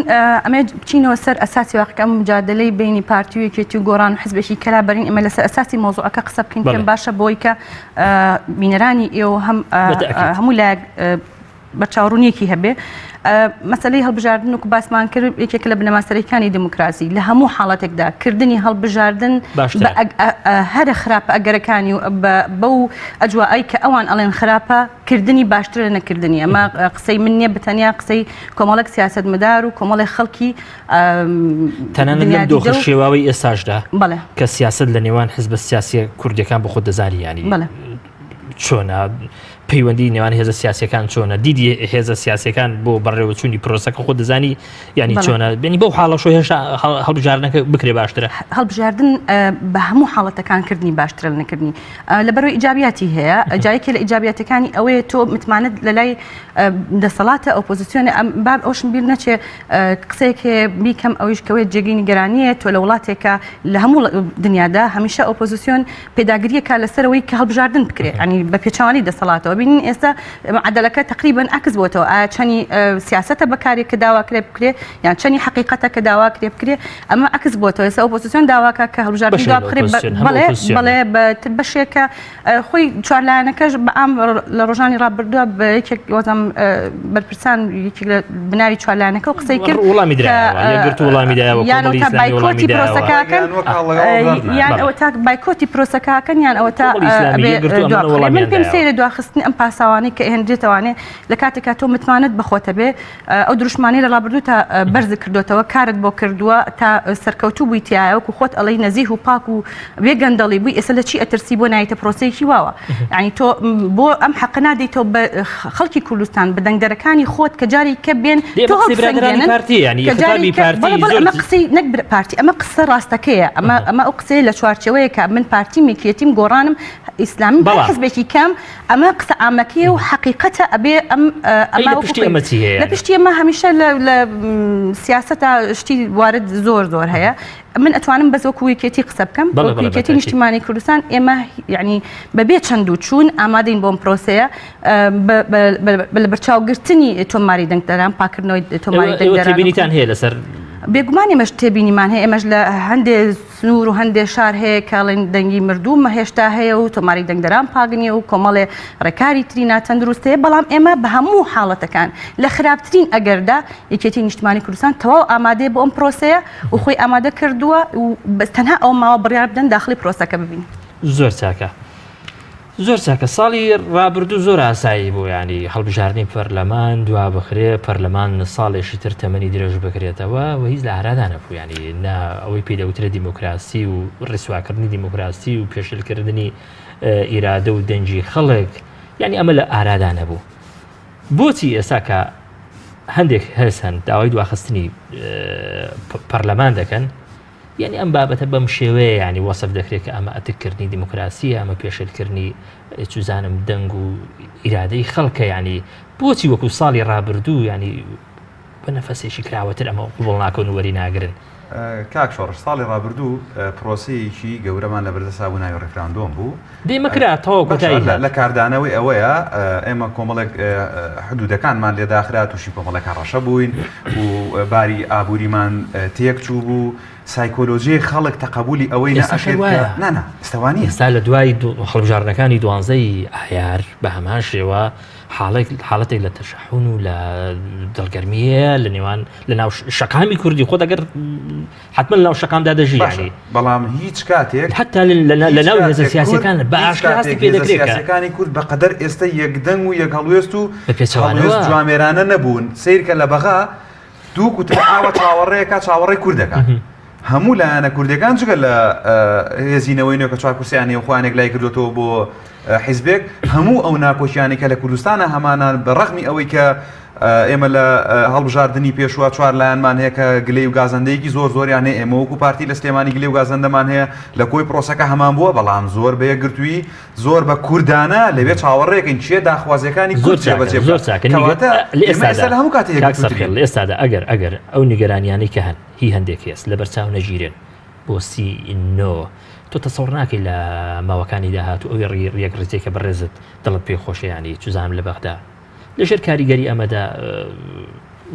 ئەمێ بچینەوە سەر ئەساسی واقع ئەم مجادلەی بینی پارتی و یەکێتی و گۆڕان و حزبێکی کەلا بەرین ئێمە لەسەر ئەساسی مەوزوعەکە قسە بکەین پێم باشە بۆی کە بینەرانی ئێوە هەم هەموو لایەک بەرچاوڕوونیەکی هەبێ. مەسەلەی هەڵبژاردن وەکو باسمان کرد یەکێکە لە بنەما سەرەکیەکانی دیموکراسی لە هەموو حاڵەتێکدا کردنی هەڵبژاردن هەرە خراپە ئەگەرەکانی و بەو ئەجوائای کە ئەوان ئەڵێن خراپە کردنی باشترە لە نەکردنی ئەمە قسەی من نییە بەتەنیا قسەی کۆمەڵێک سیاسەتمەدار و کۆمەڵێک خەڵکی تەنانەت لەم دۆخە شێواوی ئێستاشدا کە سیاست لە نێوان حزبە سیاسیە کوردەکان بە خۆت دەزانی ینی چۆنە پەیوەندی نێوان هێزە سیاسەکان چۆنە دیدی هێزە سیاسەکان بۆ بەڕێوەچوونی پرۆسەکە خۆ دەزانی ینی چۆنە بینی بەو حاڵەشۆ هێشتا هەڵبژاردنەکە بکرێ باشترە هەڵبژاردن بە هەموو حاڵەتەکان کردنی باشترە لە نەکردنی لەبەرەوەی ئیجابیاتی هەیە جایەکێ لە ئیجابیاتەکانی ئەوەیە تۆ متمانەت لە لای دەسەڵاتە ئۆپۆزیسیۆنە ئەم باب ئەوشم بیر نەچێ قسەیەک هەیە بیکەم ئەویش کەوێت جێگەی نیگەرانیە تۆ لە وڵاتێکە لە هەموو دنیادا هەمیشە ئۆپۆزیسیۆن پێداگریەکە لەسەرەوەی کە هەڵبژاردن بکرێت ینی بە پێچوانی دەسەڵاتەوە بینین ئێستا عدلەکە تقریبا عکس بۆتەوە ئایا چەنی سیاستە بەکارێک کە داواکرێ بکرێ یان چەنی حقیقەتە کە داواکرێ بکرێ ئەمە عکس بۆتەوە ئێستا ئۆپۆزیسیۆن داواکە کە هەڵبژاردن دوا بخرێ بەڵێ بەڵێ بەشێکە خۆی چوارلایەنەکەش بە عام لە ڕۆژانی ڕابردووە بە یەکێک وەزم بەرپرسان یەکێک لە بناوی چوارلایەنەکە و قسەی کرد وەڵامی درایەوە یەکگرتوو وەڵامی دایەوە یان کۆمەڵی ئەوەتا ئیسلامی وەڵامی بایکۆتی دایەوە پرۆسەکەکەن یان وەک هەڵەگەڵ یان بەڵێ. ئەوەتا بایکۆتی پرۆسەکەکەن یان ئەوەتا کۆمەڵی ئیسلامی ئەبێ یەکگرتوو دوا ئەمانە بخرێ. من وەڵامیان پێم دایەوە. سەیرە دواخستنی ئەم پاساوانەی کە ئەهێنرێتەوانێ لە کاتێکا تۆ متمانەت بە خۆتە بێ ئەو دروشمانەی لە ڕابردوو تا بەرزت کردۆتەوە کارت بۆ کردووە تا سەرکەوتوو بووی تیایا وەکو خۆت ئەڵێی نەزیه و پاک و بێ گەندەڵی بووی ئێستا لە چی ئەترسی بۆ نایتە پرۆسەیەکی واوە یعنی تۆ بۆ ئەم حەقە نادەیتەوە بە خەڵکی کوردستان بە دەنگدەرەکانی خۆت کە جاری کە بێن تۆ هەڵبسەنگێنن کە جاری کە بەڵێ بەڵێ ئەمە قسەی نەک پارتی ئەمە قسە ڕاستەکەیە ئەمە ئەمە ئەو قسەیە لە چوارچێوەیە کە من پارتیم یەکێتیم گۆڕانم ئیسلامیم هەر حزبێکی کەم ئەمە قسە عامەکەیە و حەقیقەتە ئەبێ ئەم ئەمە لە پشتی ئەمە چی هەیە؟ لە پشتی ئەمە هەمیشە لە لە سیاسەتا شتی وارد زۆر زۆر هەیە من ئەتوانم بەس وەکو یەکێتی قسە بکەم وەکو یەکێتی نیشتیمانی کوردستان ئێمە یعنی بەبێ چەند و چوون ئامادەین بۆم پرۆسەیە بە لەبەرچاوگرتنی تۆماری دەنگدەران پاکردنەوەی تۆماری دەنگدەران تێبینیتان هەیە لەسەر بێگومان ئێمەش تێبینیمان هەیە ئێمەش لە هەندێ سنوور و هەندێ شار هەیە کە ئەڵێن دەنگی مردوو هێشتا هەیە و تۆماری دەنگدەران پاک نییە و کۆمەڵێ ڕێکاری تری ناتەندروست هەیە، بەڵام ئێمە بە هەموو حاڵەتەکان لە خراپترین ئەگەردا یەکێتی نیشتمانی کوردستان تەواو ئامادەیە بۆ ئەم پرۆسەیە و خۆی ئامادە کردووە و بەس تەنها ئەوە ماوە بڕیار بدەن داخڵی پرۆسەکە ببین. زۆر چاکە. زۆر چاکە ساڵی ڕابردوو زۆر ئاسایی بوو ینی هەڵبژاردنی پەرلەمان دوا بخرێ پەرلەمان ساڵێکی تر تەمەنی درێژ بکرێتەوە و هیچ لە ئارادا نەبوو ینی نا ئەوەی پێی دەوترێت دیموکراسی و ڕیسواکردنی دیموکراسی و پێشلکردنی ئیرادە و دەنگی خەڵک یعنی ئەمە لە ئارادا نەبوو بۆچی ئێستا کە هەندێک هێز هەن داوای دواخستنی پەرلەمان دەکەن یانی ئەم بابەتە بەم شێوەیە یانی وەسف دەکرێت کە ئەمە ئەتککردنی دیموکراسیە ئەمە پێشێلکردنی چوزانم دەنگ و ئیرادەی خەڵکە ینی بۆچی وەکو ساڵی ڕابردوو ینی بە نەفەسێکی کراوەتر ئەمە قبوڵ ناکەن و وەری ناگرن؟ کاک شۆڕش ساڵی ڕابردوو پرۆسەیەکی گەورەمان لە بەردەستا بوو ناوی ڕیفراندۆم بوو. دەی مەکرا تەواو کۆتایی هات. لە کاردانەوەی ئەوەیە ئێمە کۆمەڵێک حدودەکانمان لێ داخرا تووشی کۆمەڵێک هەڕەشە بووین و باری ئابووریمان تێک چوو بوو سایکۆلۆژیی خەڵک تەقەبولی ئەوەی نەئەکرد کە نا نا ئێستا وا نییە. ئێستا لە دوای هەڵبژاردنەکانی دوانزەی ئایار بە هەمان شێوە حاڵێک حاڵەتێک لە تەشەحون و لە دڵگەرمی هەیە لە نێوان لە ناو شەقامی کوردی خۆ دەگەر حتمما لەناو شەقامدا دەژی یانی بەڵام هیچ کاتێک حتا لە ناو هێزە سیاسەکان بە ئاشکرا هەستی پێ دەکرێت سیاسەکانی کورد بە قەدەر ئێستا یەکدەنگ و یەک هەڵوێست و بە پێچەوانەوە جوامێرانە نەبوون سیرکە لە بەغا دوو کوترە ئاوە چاوەڕێکە چاوەڕێی کوردەکان هەموو لایەنە کوردەکان جگە لە هێزی نەوەی نوێ کە چوار کورسیان هەیە و خۆیان یەکلایی کردوێتەوە بۆ حیزبێک هەموو ئەو ناکۆکیانی کە لە کوردستانە هەمانان بە ڕەغمی ئەوەی کە ئێمە لە هەڵبژاردننی پێشوە چوار لایەنمان هەیە کە گلەی و گازەندەیەکی زۆر زۆریان هەیە ئێمە وەکو پارتی لە سلێمانی گلەی و گازەندەمان هەیە لە کۆی پرۆسەکە هەمان بووە بەڵام زۆر بە یەکگرتووی زۆر بە کوردانە لەوێ چاوەڕێکەین کێ داخوازیەکانی کورد جێبەجێ بکات. زۆر چاکە کەواتە ئێمە ئێستا لە هەموو کاتێک یەکگرتووترین. لە ئێستادا ئەگەر ئەگەر ئەو نیگەرانیانەی کە هەن هی هەندێک هێز لەبەرچاو نەگیرێن بۆ 39 تۆ تەسەوڕ ناکەی لە ماوەکانی داهاتوو ئەوی یەکڕیزیەی کە بەڕێزت دڵت پێی خۆشە یانی چوزانم لە بەغدا لەژێر کاریگەری ئەمەدا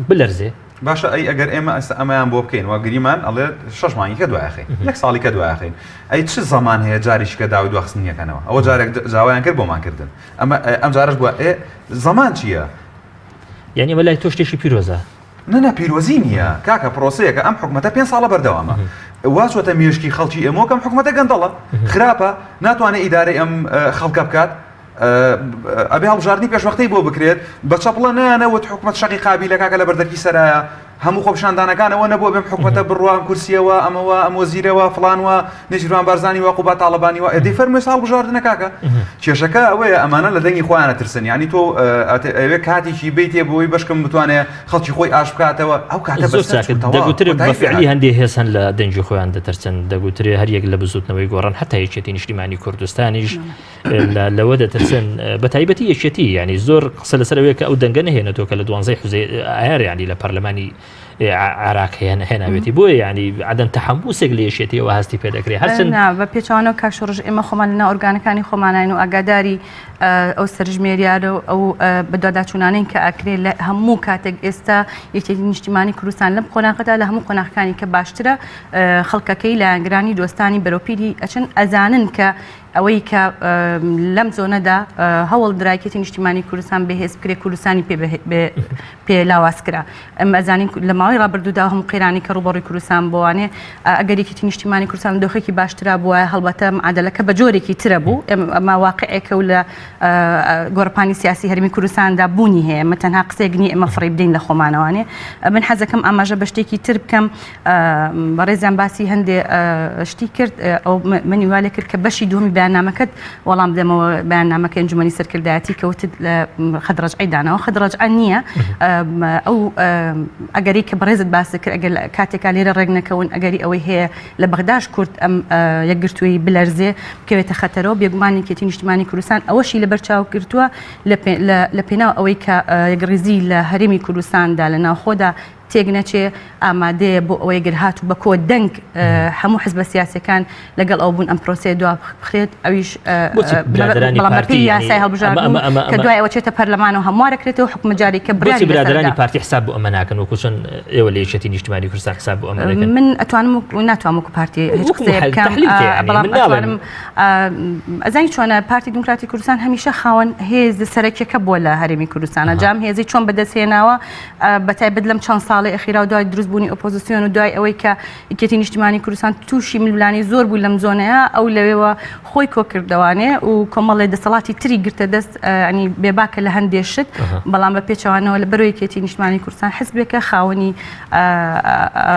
بلەرزێ. باشە ئەی ئەگەر ئێمە ئێستا ئەمەیان بۆ بکەین وا گریمان ئەڵێ شەش مانگی کە دوایەخەین یەک ساڵی کە دوایەخەین ئەی چ زەمان هەیە جاریش کە داوای دواخستنیەکەنەوە ئەوە جارێک داوایان کرد بۆمان کردن ئەمە ئەم جارش بووە ئێ زەمان چییە؟ یعنی ئەمە لای تۆ شتێکی پیرۆزە؟ نا نا پیرۆزی نییە کاکە پرۆسەیەکە ئەم حکومەتە پێ ساڵە بەردەوامە وا چۆتە مێشکی خەڵکی ئێمەوە کەم حکومەتە گەندەڵە خراپە ناتوانێت ئیدارەی ئەم خەڵکە بکات ئەبێ هەڵبژاردنی پێشوەختەی بۆ بکرێت بە چەپڵە نەیانەوت حکومەت شەقی قابیلە کاکە لە بەردەرکی سەرایە هەموو خۆپیشاندانەکانەوە نەبووە بێم حکومەتە بڕوا ئەم کورسیەوە ئەمەوە ئەم وەزیرەوە فڵانوە نێچیرڤان بارزانی وا قوباد تاڵەبانی وا ئەدەی فەرمووی ساڵ بژاردنە کاکە کێشەکە ئەوەیە ئەمانە لە دەنگی خۆیانە ترسن یعنی تۆ ئەوێ کاتێکی بیتێ بۆی بەشکم بتوانێ خەڵکی خۆی ئاش بکاتەوە ئەو کاتە زۆر چاکە دەگوترێ بە فعلی هەندێ هێز هەن لە دەنگی خۆیان دەترسن دەگوترێ هەر یەک لە بزوتنەوەی گۆڕان هەتا یەکێتی نیشتیمانی کوردستانیش لەوە دەترسن بە تایبەتی یەکێتی ینی زۆر قسە لەسەر ئەوەیە کە ئەو دەنگە نهێنێتەوە کە لە دوانزەی حوزەی ئایار ینی لە پەرلەمانی عراق هێن هێناوێتی بۆیە ینی عدم تحمسێک لە یەکێتیەوە هەستی پێ دەکرێت هەرچەند بە پێچوانەوە کاک شۆڕش ئێمە خۆمان لەناو ئۆرگانەکانی خۆمانین و ئاگاداری ئەو سەرژمێریارە و ئەو بەدواداچوونانەین کە ئەکرێ لە هەموو کاتێک ئێستا یەکێتی نیشتیمانی کوردستان لەم قۆناغەدا لە هەموو قۆناغەکانی کە باشترە خەڵکەکەی لایەنگرانی دۆستانی بەرەوپیری ئەچن ئەزانن کە ئەوەی کە لەم زۆنەدا هەوڵ درا یەکێتی نیشتیمانی کوردستان بەهێز بکرێت کوردستانی پێ پێ لاواز کرا ئەمە ئەزانین لە ماوەی ڕابردوودا هەموو قەیرانی کە ڕووبەڕووی کوردستان بۆوانێ ئەگەر یەکێتی نیشتیمانی کوردستان دۆخێکی باشترا بووە هەڵبەتە معادلەکە بە جۆرێکی ترە بوو ئەمە واقعێکە و لە گۆڕپانی سیاسی هەرمی کوردستاندا بوونی هەیە ئەمە تەنها قسەیەک نییە ئێمە فڕی بدەین لە خۆمانەوانێ من حەزەکەم ئاماژە بە شتێکی تر بکەم بەڕێزیان باسی هەندێ شتی کرد ئەو منی وا لێ کرد کە بەشی دووەمی بەیاننامەکەت وەڵام بدەمەوە بەیاننامەکە ئەنجومەنی سەرکردایەتی کەوتت لە خەت ڕەجعی داناوە خەت ڕەجعە نییە ئەو ئەگەری کە بەڕێزت باست کرد ئەگەر کاتێکا لێرە ڕێک نەکەون ئەگەری ئەوەی هەیە لە بەغداش کورد ئەم یەکگرتووی بلەرزێ بکەوێتە خەتەرەوە بێگومان یەکێتی نیشتمانی کوردستان ئەوەشی لەبەر چاو گرتووە لە پێناو ئەوەی کە یەکڕیزی لە هەرێمی کوردستاندا لە ناوخۆدا تێک نەچێ، ئامادەیە بۆ ئەوەی گەر هاتوو بە کۆ دەنگ هەموو حزبە سیاسیەکان لەگەڵ ئەو بوون ئەم پرۆسەیە دوا بخرێت ئەویش بەڵام بەپێی یاسای هەڵبژاردن کە دوای ئەوە چێتە پەرلەمان و هەموارەکرێتەوە حکومەت جارێک کە بڕیاری برادەرانی پارتی حساب بۆ ئەمە ناکەن وەکو چۆن ئێوە لە یەکێتی نیشتمانی کوردستان حساب بۆ ئەمە دەکەن من ئەتوانم و ناتوانم وەکو پارتی هیچ قسەیەک بکەم بەڵام ئەتوانم ئەزانی چۆنە پارتی دیموکراتی کوردستان هەمیشە خاوەن هێز سەرەکیەکە بووە لە هەرێمی کوردستانە جام هێزی چۆن بەدەست هێناوە بەتایبەت لەم چەند ساڵەی ئەخیرا و دوای دروست بوونی ئۆپۆزیسیۆن و دوای ئەوەی کە یەکێتی نیشتیمانی کوردستان تووشی ململانێی زۆر بوو لەم زۆنەیە ئەو لەوێوە خۆی کۆکردەوانێ و کۆمەڵێ دەسەڵاتی تری گرتە دەست ینی بێباکە لە هەندێ شت بەڵام بە پێچەوانەوە لە بەرەوە یەکێتی نیشتمانی کوردستان حزبێکە خاوەنی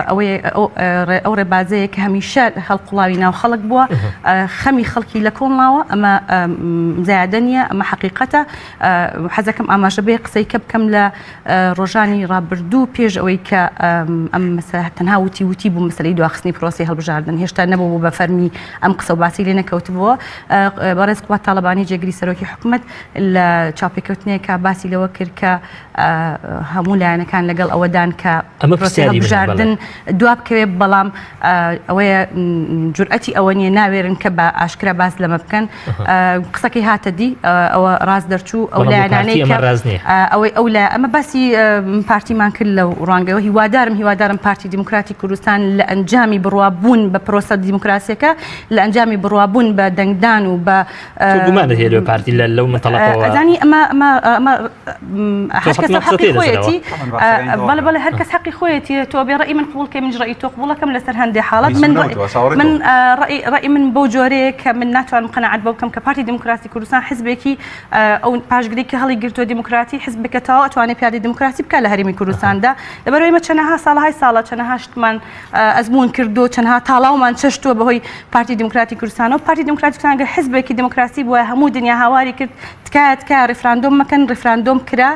ئەوەی ئەو ڕێبازەیە کە هەمیشە هەڵقوڵاوی ناو خەڵک بووە خەمی خەڵکی لە کۆڵناوە ئەمە زیادە نییە ئەمە حقیقەتە حەزەکەم ئاماژە بێ قسەی کە بکەم لە ڕۆژانی ڕابردوو پێش ئەوەی. ئەوەی کە ئەم مەسەلە تەنها وتی وتی بوو مەسەلەی دواخستنی پرۆسەی هەڵبژاردن هێشتا نەبوو بوو بە فەرمی ئەم قسە و باسی لێ نەکەوتبووە بەڕێز قوباد تاڵەبانی جێگری سەرۆکی حکومەت لە چاوپێکەوتنێکا باسی لەوە کرد کە هەموو لایەنەکان لەگەڵ ئەوەدان کە ئەمە پرسیاری منە، بەڵێ. هەڵبژاردن دوا بکەوێت بەڵام ئەوەیە جورئەتی ئەوە نییە ناوێرن کە بە ئاشکرا باس لەمە بکەن قسەکەی هاتە دی ئەوە ڕاست دەرچوو ئەو لایەنانەی کە ڕاست نییە ئەوەی ئەو لە ئەمە باسی پارتیمان کرد لە ڕوانگەوە هیوادارم هیوادارم پارتی دیموکراتی کوردستان لە ئەنجامی بڕوابوون بە پرۆسە دیموکراسیەکە لە ئەنجامی بڕوابوون بە دەنگدان و بە گومان هەیە لە پارتی لە لەو مەتەڵەکەوە ئەزانی ئەمە ئەمە ئەمە هەر کەس حەقی خۆیەتی بەڵێ بەڵێ هەر کەس حەقی خۆیەتی تۆ بێ ڕەئی من قبوڵ کەی منیش ڕەئی تۆ قبوڵەکەم لەسەر هەندێ حاڵەت من من ڕەئی ڕەئی من بەو جۆرەیە کە من ناتوانم قەناعەت بەو بکەم کە پارتی دیموکراسی کوردستان حزبێکی ئەو پاشگری کە هەڵی گرتووە دیموکراتی حزبێکە تەواو ئەتوانێ پیادەی دیموکراسی بکات لە هەرێمی کوردستاندا لەبەرئەوەی ئێمە چەنەها ساڵەهای ساڵە چەنەها شتمان ئەزموون کردووە چەندها تاڵاومان چەشتووە بەهۆی پارتی دیموکراتی کوردستانەوە پارتی دیموکراتی کوردستان گەر حزبێکی دیموکراسی بووە هەموو دنیا هاواری کرد تکایە تکایە ڕیفراندۆم مەکەن ڕیفراندۆم کرا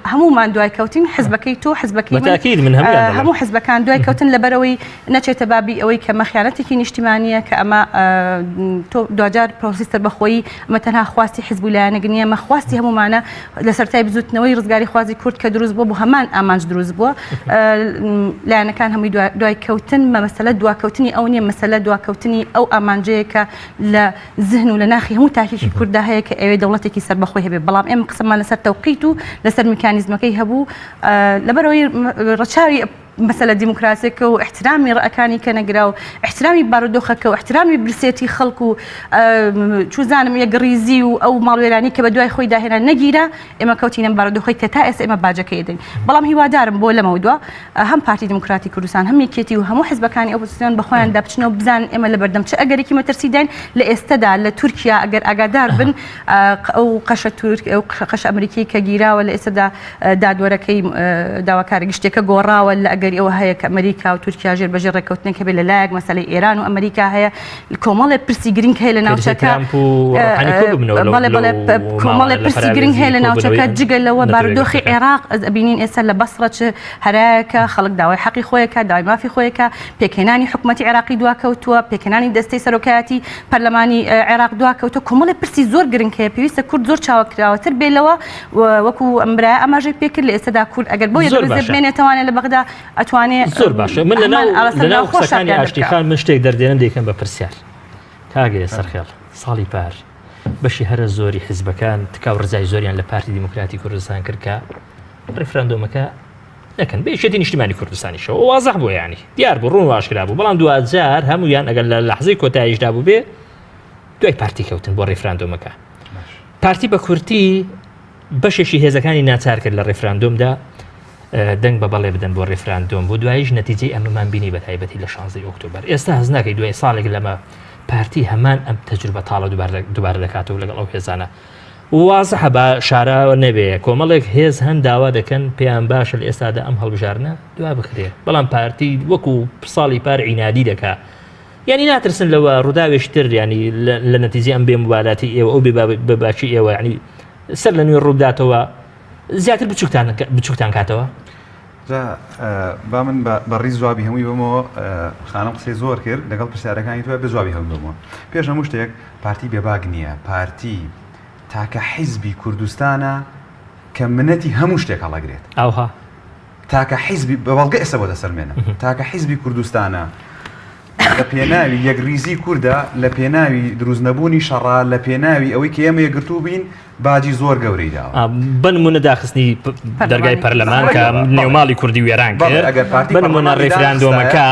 هەمومان دوای کەوتین حزبەکەی تۆ حزبەکەی من هەموو حزبەکان دوای کەوتن لەبەرەوەی نەچێتە بابی ئەوەی کە مەخیانەتێکی نیشتیمانیە کە ئەمە تۆ دواجار پرۆسی سەربەخۆیی ئەمە تەنها خواستی حزب و لایەنێک نییە مە خواستی هەمومانە لە سەرتای بزوتنەوەی ڕزگاری خوازی کورد کە دروست بووە بۆ هەمان ئامانج دروست بووە لایەنەکان هەمووی دوای کەوتن مە مەسەلە دواکەوتنی ئەو نییە مەسەلە دواکەوتنی ئەو ئامانجەیە کە لە زهن و لە ناخی هەموو تاکێکی کورددا هەیە کە ئەوێ دەوڵەتێکی سەربەخۆی هەبێ بەڵام ئێمە قسەمان لەسەر تەوقیت و لەسەر میکانیزمەکەی هەبوو لەبەرەوەی ڕەچاوی مەسەلە دیموکراسیەکە و ئیحترامی ڕەئەکانی کە نەگرا و ئیحترامی بارودۆخەکە و ئیحترامی برسێتی خەڵک و چوزانم یەکڕیزی و ئەو ماڵوێرانی کە بە دوای خۆی داهێنا نەگیرا ئێمە کەوتینە ئەم بارودۆخەی کە تا ئێستا ئێمە باجەکەی دەین بەڵام هیوادارم بۆ لەمەودوا هەم پارتی دیموکراتی کوردستان هەم یەکێتی و هەموو حزبەکانی ئۆپۆزیسیۆن بە خۆیان دابچنەوە بزانن ئێمە لە بەردەم چ ئەگەرێکی مەترسیداین لە ئێستەدا لە تورکیا ئەگەر ئاگادار بن ئەو قەشە تورک ئەو قەشە ئەمریکی کە گیراوە لە ئێستەدا دادوەرەکەی داواکارە گشتیەکە گۆڕاوە لە ئەگەری ئەوە هەیە کە ئەمریکا و تورکیا ژێر بەژێر ڕێککەوتنێک هەبێت لە لایەک مەسەلەی ئێران و ئەمریکا هەیە کۆمەڵێ پرسی گرنگ هەیە لە ناوچەکە بەڵێ بەڵێ کۆمەڵێ پرسی گرنگ هەیە لە ناوچەکە جگە لەوە بارودۆخی عێراق ئەز ئەبینین ئێستا لە بەسڕە چ هەرایەکە خەڵک داوای حەقی خۆیەکە داوای مافی خۆیەکە پێکهێنانی حکومەتی عێراقی دواکەوتووە، پێکهێنانی دەستەی سەرۆکایەتی پەرلەمانی عێراق دواکەوتووە، کۆمەڵێ پرسی زۆر گرنگ هەیە، پێویستە کورد زۆر چاوەکراوەتر بێ لەوە، وەکو ئەم برایە ئاماژەی پێکرد لە ئێستادا کورد ئەگەر بەو یەکڕیزیە بمێنێتەوانێ لە بەغدا ئەتوانێ زۆر باشە من لەناو قسەکانی ئاشتی خان من شتێک دەردێنم دەیکەم بە پرسیار کاک سەرخێڵ ساڵی پار بەشی هەرە زۆری حزبەکان تکا و ڕزای زۆریان لە پارتی دیموکراتی کوردستان کرد کە ڕیفراندۆمەکە نەکەن بە یەکێتی نیشتیمانی کوردستانیشەوە وازح بوو ینی دیار بوو ڕوون واشکرا بوو بەڵام دواجار هەمویان ئەگەر لە لەحزەی کۆتاییشدا بوو بێ دوای پارتی کەوتن بۆ ڕیفراندۆمەکە پارتی بە کورتی بەشێکی هێزەکانی ناچار کرد لە ڕیفراندۆمدا دەنگ بە بەڵێ بدەن بۆ ڕیفراندۆم بۆ دوایش نەتیجەی ئەمەمان بینی بە تایبەتی لە 16 ئۆکتۆبەر ئێستا هەز ناکەی دوای ساڵێک لەمە پارتی هەمان ئەم تەجروبە تاڵە دووبارە دەکاتەوە لەگەڵ ئەو هێزانە وازحە با شاراوە نەبێ کۆمەڵێک هێز هەن داوا دەکەن پێیان باشە لە ئێستادا ئەم هەڵبژاردنە دوا بخرێ بەڵام پارتی وەکو ساڵی پار عینادی دەکا یعنی ناترسن لەوە ڕووداوێکی تر ینی لە نەتیجەی ئەم بێ مبالاتی ئێوە ئەو بێ باکی ئێوە ینی سەر لە نوێ ڕووبداتەوە زیاتر بچووکتان بچووکتان کاتەوە جا با من بە ڕیز جوابی هەمووی بەمەوە خانم قسەی زۆر کرد لەگەڵ پرسیارەکانی تۆ بێ جوابی هەموو بەمەوە پێش هەموو شتێک پارتی بێباک نییە پارتی تاکە حیزبی کوردستانە کە منەتی هەموو شتێک هەڵەگرێت ئەوها تاکە حیزبی بە بەڵگە ئێستا بۆ دەسەلمێنم تاکە حیزبی کوردستانە لە پێناوی یەکریزی کووردا لە پێناوی دروست نەبوونی شەڕا لە پێناوی ئەوەی کە ئێمە یەکگرتوو بین باجی زۆر گەورەی داوە. بە نمونە داخستنی دەرگای پەرلەمان کە نێوماڵی کوردی وێران کرد بە نمونە ڕیفراندۆمەکە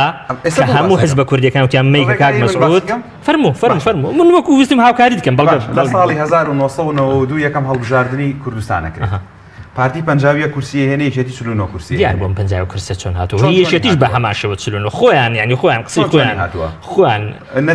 کە هەموو حزبە کوردیەکان وتیان مەیکە کاک مەسعود فەرموو فەرموو فەرموو من وەکو ویستم هاوکاریت کەم بەڵگە لە ساڵی 1992 یەکەم هەڵبژاردنی کوردستانە کرد. پارتی 51 کورسی هێنێ یەکێتی 49 کورسی دیار بۆم 50 کورسە چۆن هاتووە یەکێتیش بە هەمان شێوە 49 خۆیان یعنی خۆیان قسەی خۆیان هاتووە خۆیان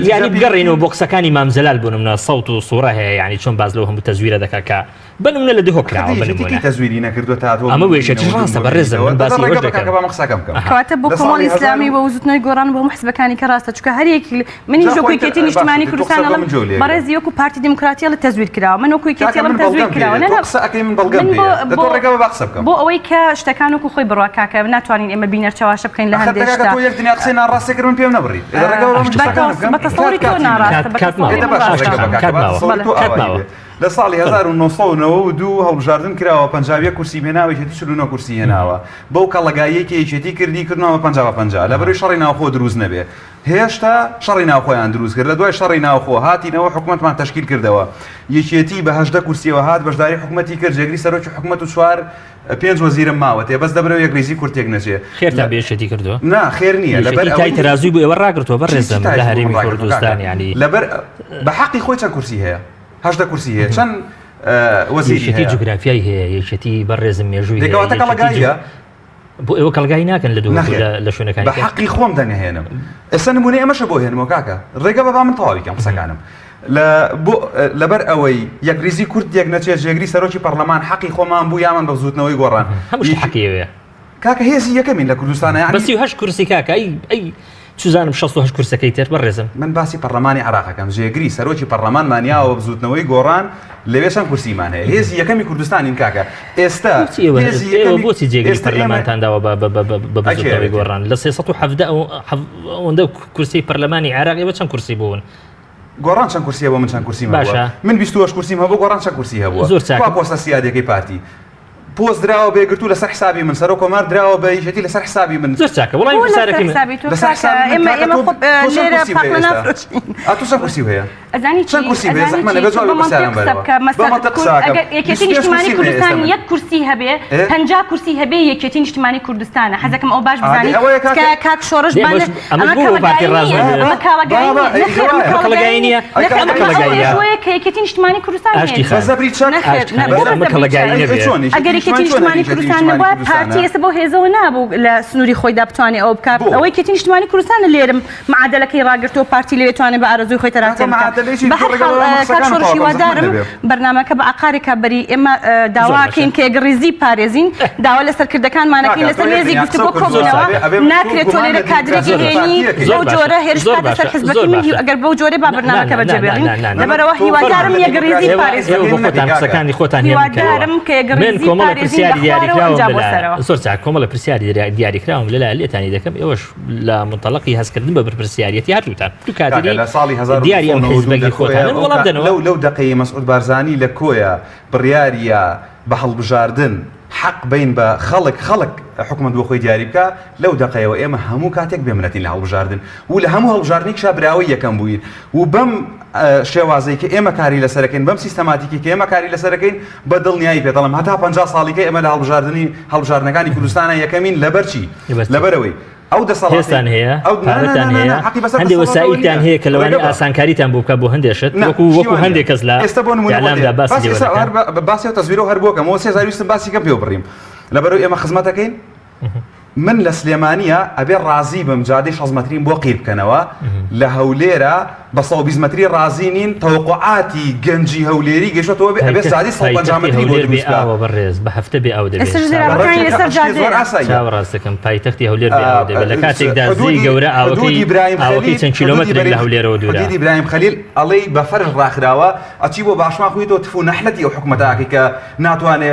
یانی بگەڕێینەوە بۆ قسەکانی مام جەلال بۆ نمونە سەوت و سوڕە هەیە یانی چۆن باس لەو هەموو تەزویرە دەکا کە بە نمونە لە دهۆک کراوە بە نمونە. تەزویری نەکردووە تا تۆ ئەمە وێشەتیش ڕاستە بەڕێزم من باسی ئەوەش دەکەم. با من قسەکەم بکەم. کەواتە بۆ کۆمەڵی ئیسلامی و بزوتنەوەی گۆڕان و بۆ هەموو حزبەکانی کە ڕاستە چونکە هەر یەک منیش وەکو یەکێتی نیشتمانی کوردستان ئەڵێم بەڕێزی وەکو پارتی دیموکراتی ئەڵێ تەزویر کراوە من وەکو یەکێتی ئەڵێم تەزویر کراوە نا نا قسە ئەکەی من بەڵگەم من بۆ پێیە دە تۆ ڕێگە بە با قسە بکەم بۆ ئەوەی کە شتەکان وەکو خۆی بڕوا کاکە ناتوانین ئێمە بینەر چەواشە بکەین لە ئەخە هەندێ کاکە شتە تۆ یەک دنیا قسەی ناڕاستێ کرد من پێم نەبڕی دە ڕێگە بە با من قسەکانم بکەم بە تەسەوری تۆ ناڕاستە بە کات تەسەوری دە من باشە ڕاستە ڕێگە بە کاکە کات با ماوە تەسەوری تۆ کات ئاوایی ماوە بێ لە ساڵی 1992 هەڵبژاردن کراوە 51 کورسی هێناوە یەکێتی 49 کورسی هێناوە بەو کەڵەگاییەی کە یەکێتی کردی کردنەوە 50 بە 50 لەبەرەی شەڕی ناوخۆ دروست نەبێ هێشتا شەڕی ناوخۆیان دروست کرد لە دوای شەڕی ناوخۆ هاتینەوە حکومەتمان تەشکیل کردەوە یەکێتی بە 18 کورسیەوە هات بەشداری حکومەتی کرد جێگری سەرۆکی حکومەت و چوار پێنج وەزیرم ماوەتێ بەس دەبرەوە یەکریزی کورد تێک نەچێ. خێرتان بە یەکێتی کردووە؟ نا خێر نییە لەبەر یەکێتی تای تەرازووی بۆ ئێوە ڕاگرتووە بەڕێزم لە هەرێمی کوردستان یانی لەبەر بە حەقی خۆی چەند کورسی هەیە 18 کورسی هەیە چەند وەزیری یەکێتی جوگرافیای هەیە یەکێتی بەڕێزم مێژووی هەیە دەکەواتە کەڵەگاییە بۆ ئێوە کەڵگای ناکەن لە دوو لە شوێنەکانی بە حەقی خۆم دەنگهێنم ئێستا نمونەی ئەمەشە بۆ هێنمەوە کاکە ڕێگە بە با من تەواوی کەم قسەکانم لە بۆ لەبەر ئەوەی یەکریزی کورد یەک نەچێت جێگری سەرۆکی پەرلەمان حەقی خۆمان بوو یامان بە بزوتنەوەی گۆڕان هەموو شتی حەقی ئێوەیە کاکە هێزی یەکەمین لە کوردستانە یعنی بە 38 کورسی کاکە ئەی ئەی چزانم 68 کورسەکەی تر بەڕێزم. من باسی پەڕلەمانی عێراقەکەم جێگری سەرۆکی پەڕلەمانمان یاوە بە بزوتنەوەی گۆڕان لەوێ چەند کورسیمان هەیە هێزی یەکەمی کوردستانین کاکە ئێستا بۆچی ئێوە هێزی ئێوە یەکەمی بۆچی جێگری ئێستا ئێمە پەرلەمانتان داوە بە بە بە بە بزوتنەوەی ئەکێ گۆڕان لە 317 ئەو ئەوەندە کورسی پەرلەمانی عێراق ئێوە چەند کورسی بوون گۆڕان چەند کورسی هەبوو من چەند کورسیم هەبووە باشە من 28 کورسیم هەبوو گۆڕان چەند کورسی هەبووە زۆر چاکە کوا پۆستە سیادیەکەی پارتی پۆست دراوە بە یەکگرتوو لەسەر حسابی من سەرۆک کۆمار دراوە بە یەکێتی لەسەر حسابی من زۆر چاکە وەڵامی بۆ لەسەر پرسیارەکەی من حسابی تۆ لەسەر کاکە حسابی من ئێمە کاکە ئێمە تۆ خۆ تۆ چەند لێرە کورسی هەیە پاقلە ئێستا نافرۆشین ئا تۆ چەند کورسی هەیە ئەزانی چی چەند کورسی هەیە ئەزانی زەحمە چی نەبێ تۆ جوابی بە مەنتیق پرسیارم قسە بەرەوە بکە بە مەسەل مەنتق کورد قسە ئەکەم ئەگەر یەکێتی 25 نیشتمانی کورسیم هەیە ئێستا کوردستان من یەک کورسی هەبێ ئێ 50 کورسی هەبێ یەکێتی نیشتمانی کوردستانە حەزەکەم ئەو باش ئادەی بزانی ئەوەیە کاکە تکایە کاک شۆڕش دێ با ئەمەش نە ئەمەش ئەمە بۆ پارتی کەڵەگایی ڕاست نییە نەبێ ئەمە کاڵەگایی بابا نییە ئەی نەخێر ئەمە گەوایە ئەمە کاڵەگایی کەڵەگایی نییە نییە ئەی نەخێر ئەمە ئەمە ئەو کەڵەگاییە مێژووەیە کە یەکێتی نیشتمانی کوردستان ئاشتی هەیە بە خان زەبری چەک نەخێر ئاشتی نە خان بۆ ئەگەر بە ئەمە زەبری کەڵەگایی چەک ئەی نەبێ چۆن ئەگەر یەکێتی یەکێتی نیشتمانی چۆن نیشتمانی یەکێتی کوردستان نیشتمانی نەبوایە پارتی کوردستانە ئێستا بەو هێزەوە نابوو لە سنووری خۆیدا بتوانێ ئەوە بکات بۆ ئەوە یەکێتی نیشتمانی کوردستانە لێرم معادەلەکەی ڕاگرتووە پارتی لەوێ توانێ بە ئارەزووی خۆی کاکە تەراتێن بکات معادەلەی بە تۆ هەر ڕێگە حاڵ بە من کاک قسەکانم شۆڕش تەواو کەم زەحمەت هیوادارم نەبێ بەرنامەکە بە عەقارێکا بەری ئێمە زۆر داوا باشە کەین کە یەکڕیزی پارێزین داوا لە سەرکردەکانمانەکەین کاکە لەسەر تۆ یەک مێزی دنیا قسە گفتوگۆ و کردووە کۆبوونەوە ئەبێ ئەبێ تۆ ناکرێت تۆ گومان لێرە لە کادرێکی دیموکراسی زۆر باشە هێنی پارتیەکەی زۆر بەو باشە جۆرە هێرش زۆر بکاتە سەر باشە حزبەکەی زۆر من باشە ئەگەر بەو جۆرە با نا نا بەرنامەکە نا بەجێ نا بێڵین نا نا نا لەبەرەوە تۆ فەرمان هیوادارم لە یەکڕیزی دیموکراسی ئێوە پارێزین ئێوە بۆ حزبەکەی خۆتان نەکەی کاکە قسەکانی خۆتان هێمن کەنەوە هیوادارم کە من یەکڕیزی کۆمەڵە پارێزین لە پرسیاری خوارەوە دیاریکراوم ئەنجا بۆ لەلایە سەرەوە زۆر چاک کۆمەڵە پرسیاری دیاریکراوم لەلایە لێتانی دەکەم ئێوەش لە منتەڵەقی هەستکردن بە بەرپرسیاریەتی هەردووتان دوو کاکە کادری لە ساڵی دیاری ئەم 1992 حیزبەگی لە کۆیە خۆتانن ئەو وەڵام کا دەنەوە لەو لەو دەقەی مەسعود بارزانی لە کۆیە بڕیاریە بە هەڵبژاردن حەق بەین بە خەڵک خەڵک حکومەت بۆ خۆی دیاری بکا لەو دەقەیەوە ئێمە هەموو کاتێک بێ منەتین لە هەڵبژاردن و لە هەموو هەڵبژاردنێکیشا براوەی یەکەم بووین و بەم شێوازەی کە ئێمە کاری لەسەرەکەین بەم سیستەماتیکی کە ئێمە کاری لەسەرەکەین بە دڵنیایی پێت دەڵێم هەتا 50 ساڵیکە ئێمە لە هەڵبژاردنی هەڵبژاردنەکانی کوردستانە یەکەمین لەبەر چی لەبەر چی؟ لەبەرەوەی ئەو دەسەڵاتەی هێزتان هەیە ئەو نا نا پارەتان نا نا هەیە نا حەقی بەسەر هەندێک دەسەڵاتەوە وەسائیلتان نییە هەیە کە ڕێگە لەوانەیە بە ئاسانکاریتان بۆ بکات بۆ هەندێک شت نا وەکو شتی وەکو وا نییە هەندێک کەس لە ئێستا بۆ نمونە بۆ ئیعلامدا دێ باسی باسی لێوە ئێستا دەکەن هەر بە- باسی ئەو تەزویرەوە هەر بۆکەم ئەوە سێزار ویستم باسی کەم پێوە بڕیم لەبەرەوەی ئێمە خزمەتەکەین من لە سلێمانیە ئەبێ ڕازی بم جادەی 60 مەتریم بۆ قیر بکەنەوە لە هەولێرە بە 120 مەتری ڕازی نین تەوەقعاتی گەنجی هەولێری گەشتەوە بێ ئەبێ پایتەخت جادەی 150 پایتەختی مەتری بۆ هەولێر بێ دروست بکا ئاوە بەڕێز بە هەفتە بێ ئاو دەبێ ئێستاش چاوەڕاست زێرابەکانی ڕەتێکە لەسەر شتێ زۆر جادەیە ئاساییە چاوەڕاست دەکەم پایتەختی هەولێر بێ ئاو دەبێت لە کاتێکدا زێی حدودی گەورە ئاوەکەی حدودی برایم ئاوەکەی خەلیل چەند حدودی کیلۆمەترێک لە برایم هەولێرەوە دوورە حدودی برایم خەلیل ئەڵێی بە فەرش ڕاخراوە ئەچی بۆ باشمان خویتەوە تف و نەحلەتی ئەو حکومەتە ئەکەی کە ناتوانێ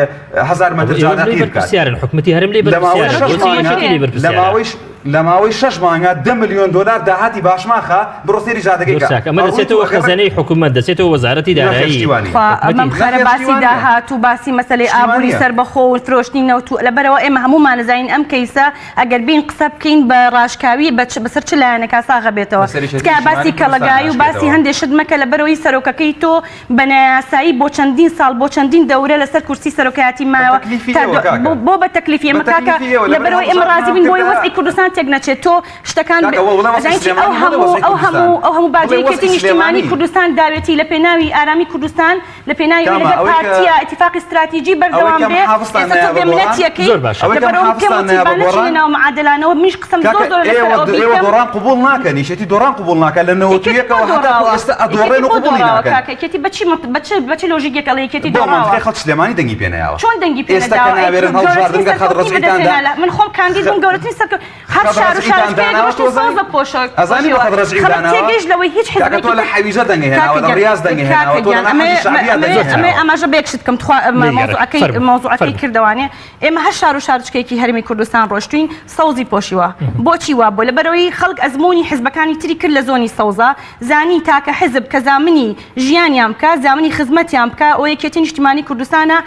هەزار ئەوە مەتر ئێوە جادە لێی قیر بکات بەرپرسیارن حکومەتی هەرێم لێی لە ماوەی بەرپرسیارە شەش بۆچی مانگا یەکێتی لێی لە بەرپرسیارە ماوەی لە ماوەی شەش مانگا دە ملیۆن دۆلار داهاتی باشماخە بڕۆ سەیری جادەکەی زۆر کە چاک ئەمە ئەڕووی دەچێتەوە تۆ ئەگەڕێ خەزێنەی حکومەت دەچێتەوە وەزارەتی نەخێر دارایی شتی وا نییە خوا حکومەتی مەم خەرە نەخێر شتی باسی وا نییە داهات و باسی مەسەلەی شتی وا ئابووری نییە سەربەخۆ و فرۆشتنی نەوت و لەبەرەوە ئێمە هەموومان ئەزانین ئەم کەیسە ئەگەر بین قسە بکەین بە ڕاشکاوی بە بەسەر چ لایەنێکا ساغە بێتەوە بەسەر یەکێتی تکایە باسی نیشتمانی کوردستان کەڵەگایی و باسی ئاشکێتەوە. هەندێ شت مەکە لەبەرەوەی سەرۆکەکەی تۆ بە نایاسایی بۆ چەندین ساڵ بۆ چەندین دەورە لەسەر کورسی سەرۆکایەتی بە مایەوە تەکلیفی تا ئێوە کاکە بۆ بە تەکلیفی بە ئێمە کاکە تەکلیفی ئێوە لەبەر لەبەرەوەی ئێمە هەڵبژاردنمان ڕازی بین بۆی کردە وەزعی کوردستان. کوردستان تێک نەچێت تۆ شتەکان کاکە وە وڵێ وەزعی ئەزانی چی ئەو سلێمانی مەڵێ هەموو وەزعی ئەو کوردستان هەموو ئەو هەموو باجەی بڵێ وەزعی یەکێتی نیشتیمانی سلێمانی کوردستان داوێتی لە پێناوی ئارامی کوردستان لە پێناوی ئەوەی کامە لەگەر ئەوەی کە پارتیە ئیتیفاقی ستراتیجی ئەوەی بەردەوام کە بێ محافظتان ئێستا تۆ نایە بە بێ گۆڕان منەتیەکەی زۆر باشە ئەوەی کە لەبەرئەوە پێم محافظتان وتی نایە با بە نەچینە گۆڕان ناو معادلانەوە منیش قسەم زۆر کاکە زۆرە لەسەر ئێوە ئەوە ئێوە بیکەم دۆڕان قبوڵ ناکەن یەکێتی دۆڕان قبوڵ ناکە لە نەوەت و یەکێتی بۆ یەکەوە هەتاکو دۆڕاوە ئێستا ئەدۆڕێن یەکێتی و بۆ قبوڵی دۆڕاوە ناکەن کاکە یەکێتی بە چی مەنت- بە چ بە چ لۆژیکێک ئەڵێ یەکێتی بۆ دۆڕاوە مەنتقی خەڵک سلێمانی دەنگی پێ نەیاوە چۆن دەنگی پێ ئێستا کە نەداوە ئەی ناوێرن گەورەترین هەڵبژاردن کە خەت سەرکەوتنی ڕەجعیتان دا بەدەستهێنا لە من خۆم کاندید بووم گەورەترین سەرکەوت هەر خەت شار و ڕەجعیتان شارۆچکەیەک داناوە ڕۆشتین تۆ زانی سەوزە پۆشە ئەزانی بە پۆشیوە خەت ڕەجعی خەڵک داناوە تێگەیشت لەوەی هیچ کاکە حزبێکی تۆ لە تر حەویجە دەنگی کاکە هێناوە لە گیان ڕیاز دەنگی کاکە هێناوە تۆ لە گیان ناحەزی ئەمەیە شەعبیا ئەمەیە دەنگی ئەمەیە هێناوە ئاماژە بە یەک شت بکەم تخوا لێی گەڕێ مەوزوعەکەی فەرموو مەوزوعەکەی فەرموو کردەوانێ ئێمە هەر شار و شارۆچکەیەکی هەرێمی کوردستان ڕۆشتوین سەوزی پۆشیوە بۆچی وا بوو لەبەرئەوەی خەڵک ئەزموونی حزبەکانی تری کرد لە زۆنی سەوزا زانی تاکە حزب کە زامنی ژیانیان بکا زامنی خزمەتیان بکا ئەوە یەکێتی نیشتیمانی کوردستانە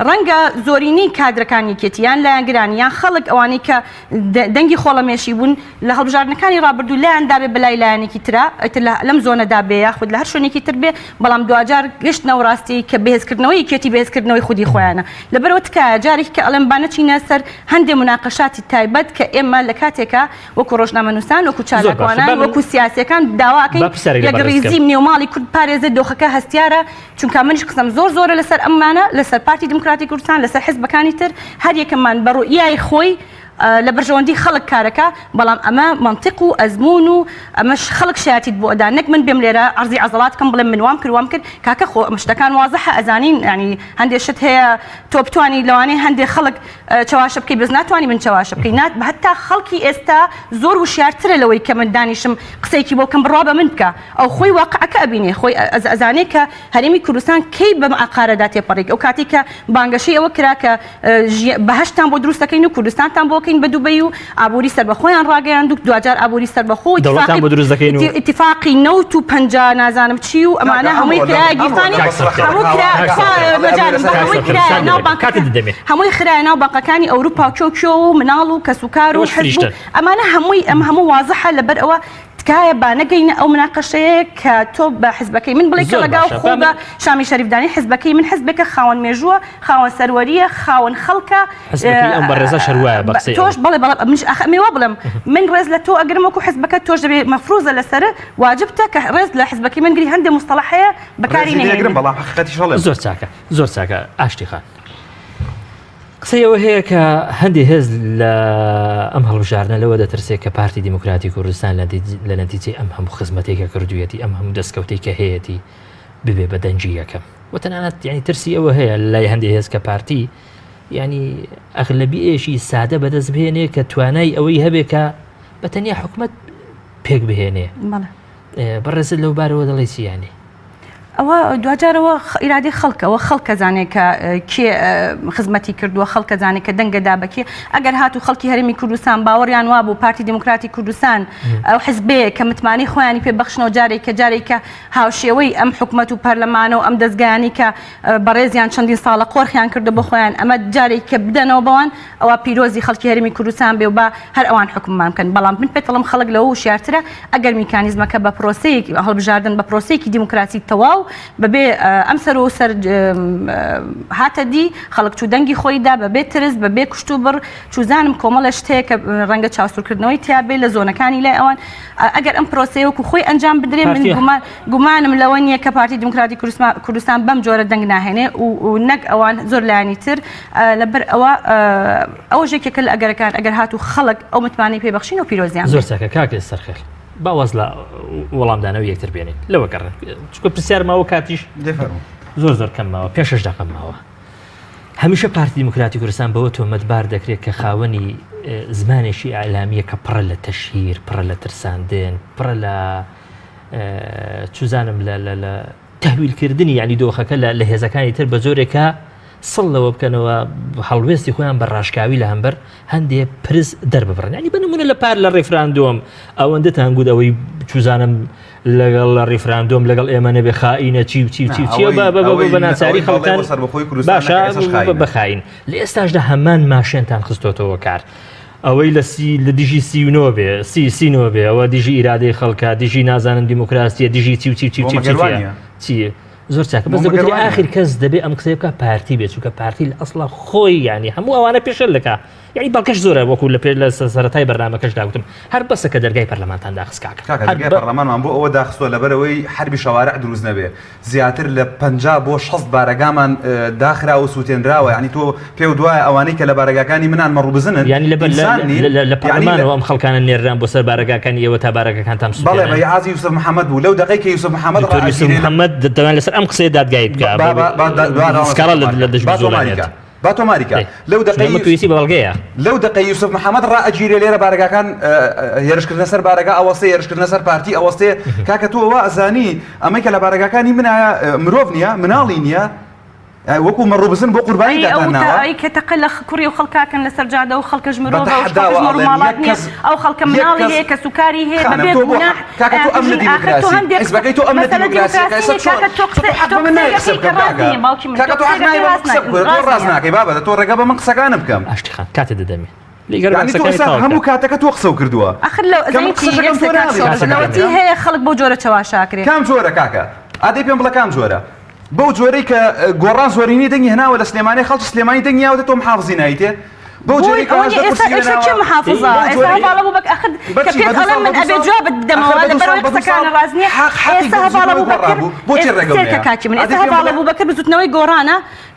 ڕەنگە زۆرینەی کادرەکانی یەکێتی یان لایەنگرانی یان خەڵک ئەوانەی کە دەنگی خۆڵەمێشی بوون لە هەڵبژاردنەکانی ڕابردوو لایان دابێ بەلای لایەنێکی ترا ئیتر لەم زۆنەدا بێ یاخود لە هەر شوێنێکی تر بێ بەڵام دواجار گەشتنەوە ڕاستیی کە بەهێزکردنەوەی یەکێتی بەهێزکردنەوەی خودی خۆیانە لەبەرئەوە تکایە جارێکی کە ئەڵێم با نەچینە سەر هەندێ موناقەشاتی تایبەت کە ئێمە لە کاتێکا وەکو ڕۆژنامەنووسان وەکو زۆر باشە چالاکوانان با من وەکو سیاسیەکان داوا ئەکەین با پرسیارێک لە بەڕێز یەکڕیزی بکەم. نێوماڵی کورد بپارێزێت دۆخەکە هەستیارە چونکە منیش قسەم زۆر زۆرە لەسەر ئەمانە لەسەر پارتی دیموکراتی کوردستان لەسەر حزبەکانی تر هەر یەکەمان بە ڕوئیای خۆی لە بەرژەوەندی خەڵک کارەکا بەڵام ئەمە مەنتیق و ئەزموون و ئەمەش خەڵک شایەتیت بۆ ئەدا نەک من بێم لێرە عەرزی عەزەڵات بکەم بڵێم من وام کرد وام کرد کاکە خۆ ئەم شتەکان وازحە ئەزانین یانی هەندێ شت هەیە تۆ بتوانی لەوانەیە هەندێ خەڵک چەواشە بکەی بەس ناتوانی من چەواشە بکەی نات هەتا خەڵکی ئێستا زۆر وشیارترە لەوەی کە من دانیشم قسەیەکی بۆ بکەم بڕوا بە من بکە ئەو خۆی واقعەکە ئەبینێ خۆی ئەزانێ کە هەرێمی کوردستان کەی بەم ئاقارەدا تێپەڕی ئەو کاتێک کە بانگەشەی ئەوە کرا کە بەهەشتتان بۆ دروست دەکەین و کوردستانتان بۆ کەین بە دوبەی و ئابووری سەربەخۆیان ڕاگەیاند و دواجار ئابووری سەربەخۆ و دەوڵەتان بۆ دروست دەکەین و ئیتیفاقی نەوت و 50 نازانم چی و ئەمانە هەمووی کرایە گیرفانی هەموو کرا مەجالم بە هەمووی کرایە ناو بانکەکان هەمووی خرایە ناو بانقەکانی ئەوروپا و کێو کێو و مناڵ و کەسوکار و حزب و ئەمانە هەمووی ئەم هەموو وازحە لەبەر ئەوە تکایە با نەگەینە ئەو مناقەشەیە کە تۆ بە حزبەکەی من بڵێی زۆر کەڵەگا و باشە خۆ با بە من شامی شەریف دانی حزبەکەی من حزبێکە خاوەن مێژووە خاوەن سەروەرییە خاوەن خەڵکە حزبەکەی ئەم بەڕێزەش هەر وایە بە قسەی ئەو. تۆش بەڵێ بەڵێ منیش ئاخ ئەمێ وا بڵێم من ڕێز لە تۆ ئەگرم وەکو حزبەکەت تۆش دەبێ مەفروزە لەسەر واجبتە کە ڕێز لە حزبەکەی من گری هەندێ موستەڵەح هەیە بەکاری ڕێزی لێ ئەگرم نەهێنی. بەڵام حەقیقەتیش هەڵێم. زۆر چاکە زۆر چاکە ئاشتی خان. قسەی ئەوە هەیە کە هەندێ هێز لە ئەم هەڵبژاردنە لەوە دەترسێ کە پارتی دیموکراتی کوردستان لە نەتیجەی ئەم هەموو خزمەتێک کە کردوویەتی ئەم هەموو دەستکەوتەی کە هەیەتی ببێ بە دەنگی یەکەم و تەنانەت یعنی ترسی ئەوە هەیە لای هەندێ هێز کە پارتی ینی ئەغلبیەکی سادە بەدەست بهێنێ کە توانای ئەوەی هەبێ کە بە تەنیا حکومت پێک بهێنێ بەڕێزت لەو بارەوە دەڵێ چی یانی؟ ئەوە دواجارەوە ئیرادەی خەڵکە ئەوە خەڵکە زانێ کە کێ خزمەتی کردووە خەڵکە زانێ کە دەنگە دا بە کێ ئەگەر هاتوو خەڵکی هەرێمی کوردستان باوەڕیان وابوو پارتی دیموکراتی کوردستان ئەو حزبەیە کە متمانەی خۆیانی پێ بەخشنەوە جارێک کە جارێک کە هاوشێوەی ئەم حکومەت و پەرلەمانە و ئەم دەزگایانەی کە بەڕێزیان چەندین ساڵە قۆرخیان کردو بۆ خۆیان ئەمە جارێک کە بدەنەوە بەوان ئەوە پیرۆزی خەڵکی هەرێمی کوردستان بێ و با هەر ئەوان حوکممان بکەن، بەڵام من پێتەڵێم خەڵک لەوە وشیارترە ئەگەر میکانیزمەکە بە پرۆسەیەک هەڵبژاردن بە پرۆسەیەکی دیموکراسی تەواو بەبێ ئەم سەر و سەر هاتە دی خەڵک چوو دەنگی خۆی دا بەبێ ترس بەبێ کوشت و بڕ چوزانم کۆمەڵێ شت هەیە کە ڕەنگە چاوسوورکردنەوەی تیا بێ لە زۆنەکانی لای ئەوان ئەگەر ئەم پرۆسەیە وەکو خۆی ئەنجام بدرێ من گومان گومانم لەوە نییە کە پارتی دیموکراتی کوردستان بەم جۆرە دەنگ ناهێنێ و نەک ئەوان زۆر لایەنی تر لەبەر ئەوە ئەوەش یەکێکە لە ئەگەرەکان ئەگەر هاتوو خەڵک ئەو متمانەی پێ بەخشین و پیرۆزیان زۆر چاکە کاک سەرخێل با واز لە وەڵامدانەوە یەکتر بێنین لەوە گەڕێن چونکە پرسیار ماوە کاتیش زۆر زۆر کەم ماوە پێش شەش دەقە ماوە هەمیشە پارتی دیموکراتی کوردستان بەوە تۆمەتبار دەکرێت کە خاوەنی زمانێکی ئیعلامیە کە پڕە لە تەشهیر پڕە لە ترساندن پڕە لە چوزانم لە لە لە تەهویلکردنی یعنی دۆخەکە لە هێزەکانی تر بە جۆرێکە سڵ لەوە بکەنەوە هەڵوێستی خۆیان بە ڕاشکاوی لە هەمبەر هەندێ پرس دەرببڕن ینی بە نمونە لە پار لە ڕیفراندۆم ئەوەندەتان گوت ئەوەی چوزانم لەگەڵ لە ڕیفراندۆم لەگەڵ ئێمە نەبێ خائینە چی و چی و چی و چیە بە ناچاری خەڵکان باشە بە خائین لە ئێستاشدا هەمان ماشێنتان خستۆتەوە کار. ئەوەی لە سی لە دژی 39 بێ سی سینۆ بێ ئەوە دژی ئیرادەی خەڵکە دژی نازانم دیموکراسیە دژی چی و چی و چی و چی چیە زۆر چاکە بەس دەگوترێ ئاخر کەس دەبێ ئەم قسەیە بکا پارتی بێ چونکە پارتی لە ئەسڵا خۆی یعنی هەموو ئەوانە پێشێل دەکا. یعنی بەڵگەش زۆرە وەکو لە پێ لە سەرەتای بەرنامەکەشدا گوتم هەر بەسە کە دەرگای پەرلەمانتان داخست کاکە. کاکە دەرگای پەرلەمانمان بۆ ئەوە داخستووە لەبەرئەوەی حەربی شەوارع دروست نەبێ زیاتر لە 50 بۆ 60 بارەگامان داخرا و سووتێنراوە یعنی تۆ پێو دوایە ئەوانەی کە لە بارەگاکانی منان مەڕوبزنن یعنی لە لە پەرلەمانەوە ئەم خەڵکانە نێرران بۆ سەر بارەگاکانی ئێوە تا بارەگاکانتان بەڵێ بە بسووتێنن ئیعازی یوسف محەممەد بوو لەو دەقەی کە یوسف محەممەد دکتۆر یوسف ڕائەگیرێ لە محەممەد دەتوانێت لەسەر ئەم قسەیە دادگایی بکا با با با سکاڵا لە دژ با تۆماری بزوڵێنێت کە با تۆماری کە لەو دەقەی ئەمە پێویستی بە بەڵگەیە. لەو دەقەی یوسف محەمەد ڕائەگیرێ لێرە بارەگاکان هێرشکردنە سەر بارەگا ئەوەستێ هێرشکردنە سەر پارتی ئەوەستێ کاکە تۆ وا ئەزانی ئەمەی کە لە بارەگاکانی منایە مرۆڤ نییە مناڵی نییە وەکو مەڕوبزن بۆ قوربانی ئەی ئەو داتان ناوە ئەی کە تەقە لە کوڕی و خەڵکاکەن لەسەر جادە و خەڵکەش مرۆڤە و بەتەحەداوە خەڵکەش ئەڵێم یەک مەڕوماڵات نییە کەس ئەو خەڵکە یەک مناڵی کەس هەیە کەسوکاری هەیە خانم بەبێ تۆ بۆ گوناح کاکە تۆ ئەمنە ئەیانکوژن ئاخر تۆ دیموکراسی هەندێک حیزبەکەی تۆ ئەمنە مەسەلە دیموکراسیەکە دیموکراسی ئێستا نییە چۆن کاکە تۆ تۆ قسە حەق تۆ بە من قسەی نایەی قسە دەکەی کە بکەم ڕاست کاکە نییە باوکی من کاکە تۆ تۆ قسەی حەق نایەی دەکەی بە من ڕاست قسە ناکەی بکەم تۆ ڕاست ڕاست نییە ناکەی بابە تۆ ڕێگە بە من قسەکانم بکەم ئاشتی خان کاتت دەدەمێ لێگەر یعنی تۆ باسەکانی ئێستا تەواو هەموو کە. کاتەکە تۆ قسەو کردووە ئەخر لە کە من زەینی قسەشەکەم یەک تۆ سەکات ناڵێی شۆڕش قسەکەم لەوەتی بکەم هەیە خەڵک بەو جۆرە چەواشاکرێ کام جۆرە کاکە ئادەی پێم بڵێ کام جۆرە بەو جۆرەی کە گۆڕان زۆرینەی دەنگی هێناوە لە سلێمانی خەڵکی سلێمانی دەنگی یاوەتە تۆ محافزی نایتێ بەو بۆی جۆرەی کە ئەوە 18 ئێستا کورسی ئێستا کێ هێناوە محافزە بەو ئێستا جۆرەی هەڤاڵ ئەبوبەکر ئەخر کە بەچی پێت بە دوو ئەڵێم ساڵ من بە دوو ئەبێ ساڵ جوابت ئەخر بدەمەوە بە دوو لەبەر ساڵ ئەوەی بە دوو ساڵ قسەکانە ڕاست نییە حەق حەقی ئێستا هەڤاڵ بزوتنەوەی گۆڕان ئەبوبەکر بوو بۆچی ئێستا ڕێگەو سێرکە نەیە کاکی من ئەدی ئێستا پێم هەڤاڵ بڵێ ئەبوبەکر بزوتنەوەی گۆڕانە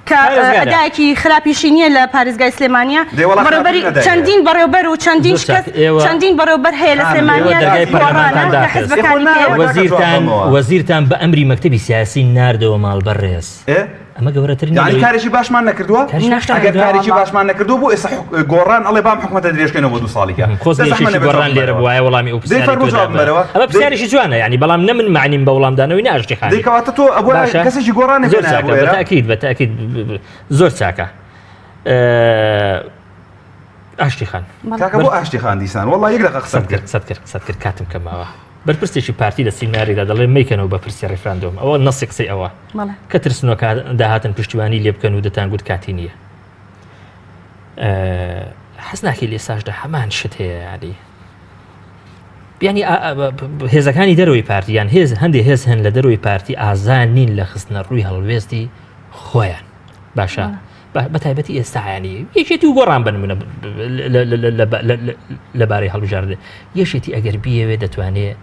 کە پارێزگارە. ئەدایەکی خراپیشی نییە لە پارێزگای سلێمانیە دەی وەڵا بەڕێوبەری خراپترین ئەدای هەیە. چەندین بەڕێوبەر و چەندین زۆر چاک. کەس ئێوە- چەندین بەڕێوبەر هەیە لە خانم، سلێمانیە ئێوە دەرگای گۆڕانە پەرلەمانتان کە داخست. حزبەکانی ئێ خۆ هەیە. نایەوە وەزیرتان بەمەوە. وەزیرتان بە ئەمری مەکتەبی سیاسی ناردەوە ماڵ بەڕێز ئێ ئەمە گەورەتر نییە یعنی لەوەی- کارێکی باشمان نەکردووە کارێکی باشتان ئەگەر نەکردووە. کارێکی باشمان نەکردووە بۆ ئێستا گۆڕان ئەڵێ بام حکومەتە درێژکەینەوە بۆ دوو ساڵی کە خۆزگە یەکێکی گۆڕان لێرە بوایە وەڵامی ئەو دەی پرسیارەی فەرموو تۆ جواب دابایە. بەرەوە. ئەمە پرسیارێکی جوانە یعنی بەڵام نە من معنیم بە وەڵامدانەوەی نە ئاشتی خانی دەی کەواتە تۆ ئەبوایە باشە. کەسێکی گۆڕانێ زۆر بێنایە چاکە بۆ ئێرە بەتاکید بەتاکید زۆر چاکە ئاشتی خان کاکە بۆ ئاشتی خان دیسان وەڵا یەک دەقە قسەم قسەت کرد کرد قسەت کرد قسەت کرد کاتم کەماوە بەرپرسێکی پارتی لە سیمینارێکدا دەڵێ مەیکەنەوە بە پرسی ڕیفراندۆم ئەوە نەسی قسەی ئەوە بەڵێ. کە ترسنۆکە داهاتن پشتیوانی لێ بکەن و دەتانگوت کاتی نییە حەز ناکەی لە ئێستاشدا هەمان شت هەیە یاری بیانی هێزەکانی دەرەوەی پارتی یان هێز هەندێک هێز هەن لە دەرەوەی پارتی ئازان نین لە خستنە ڕووی هەڵوێستی خۆیان باشە بە تایبەتی ئێستا ینی یەکێتی و گۆڕان بنمونە لەبارەی هەڵبژاردن یەشێتی ئەگەر بیەوێ دەتوانێت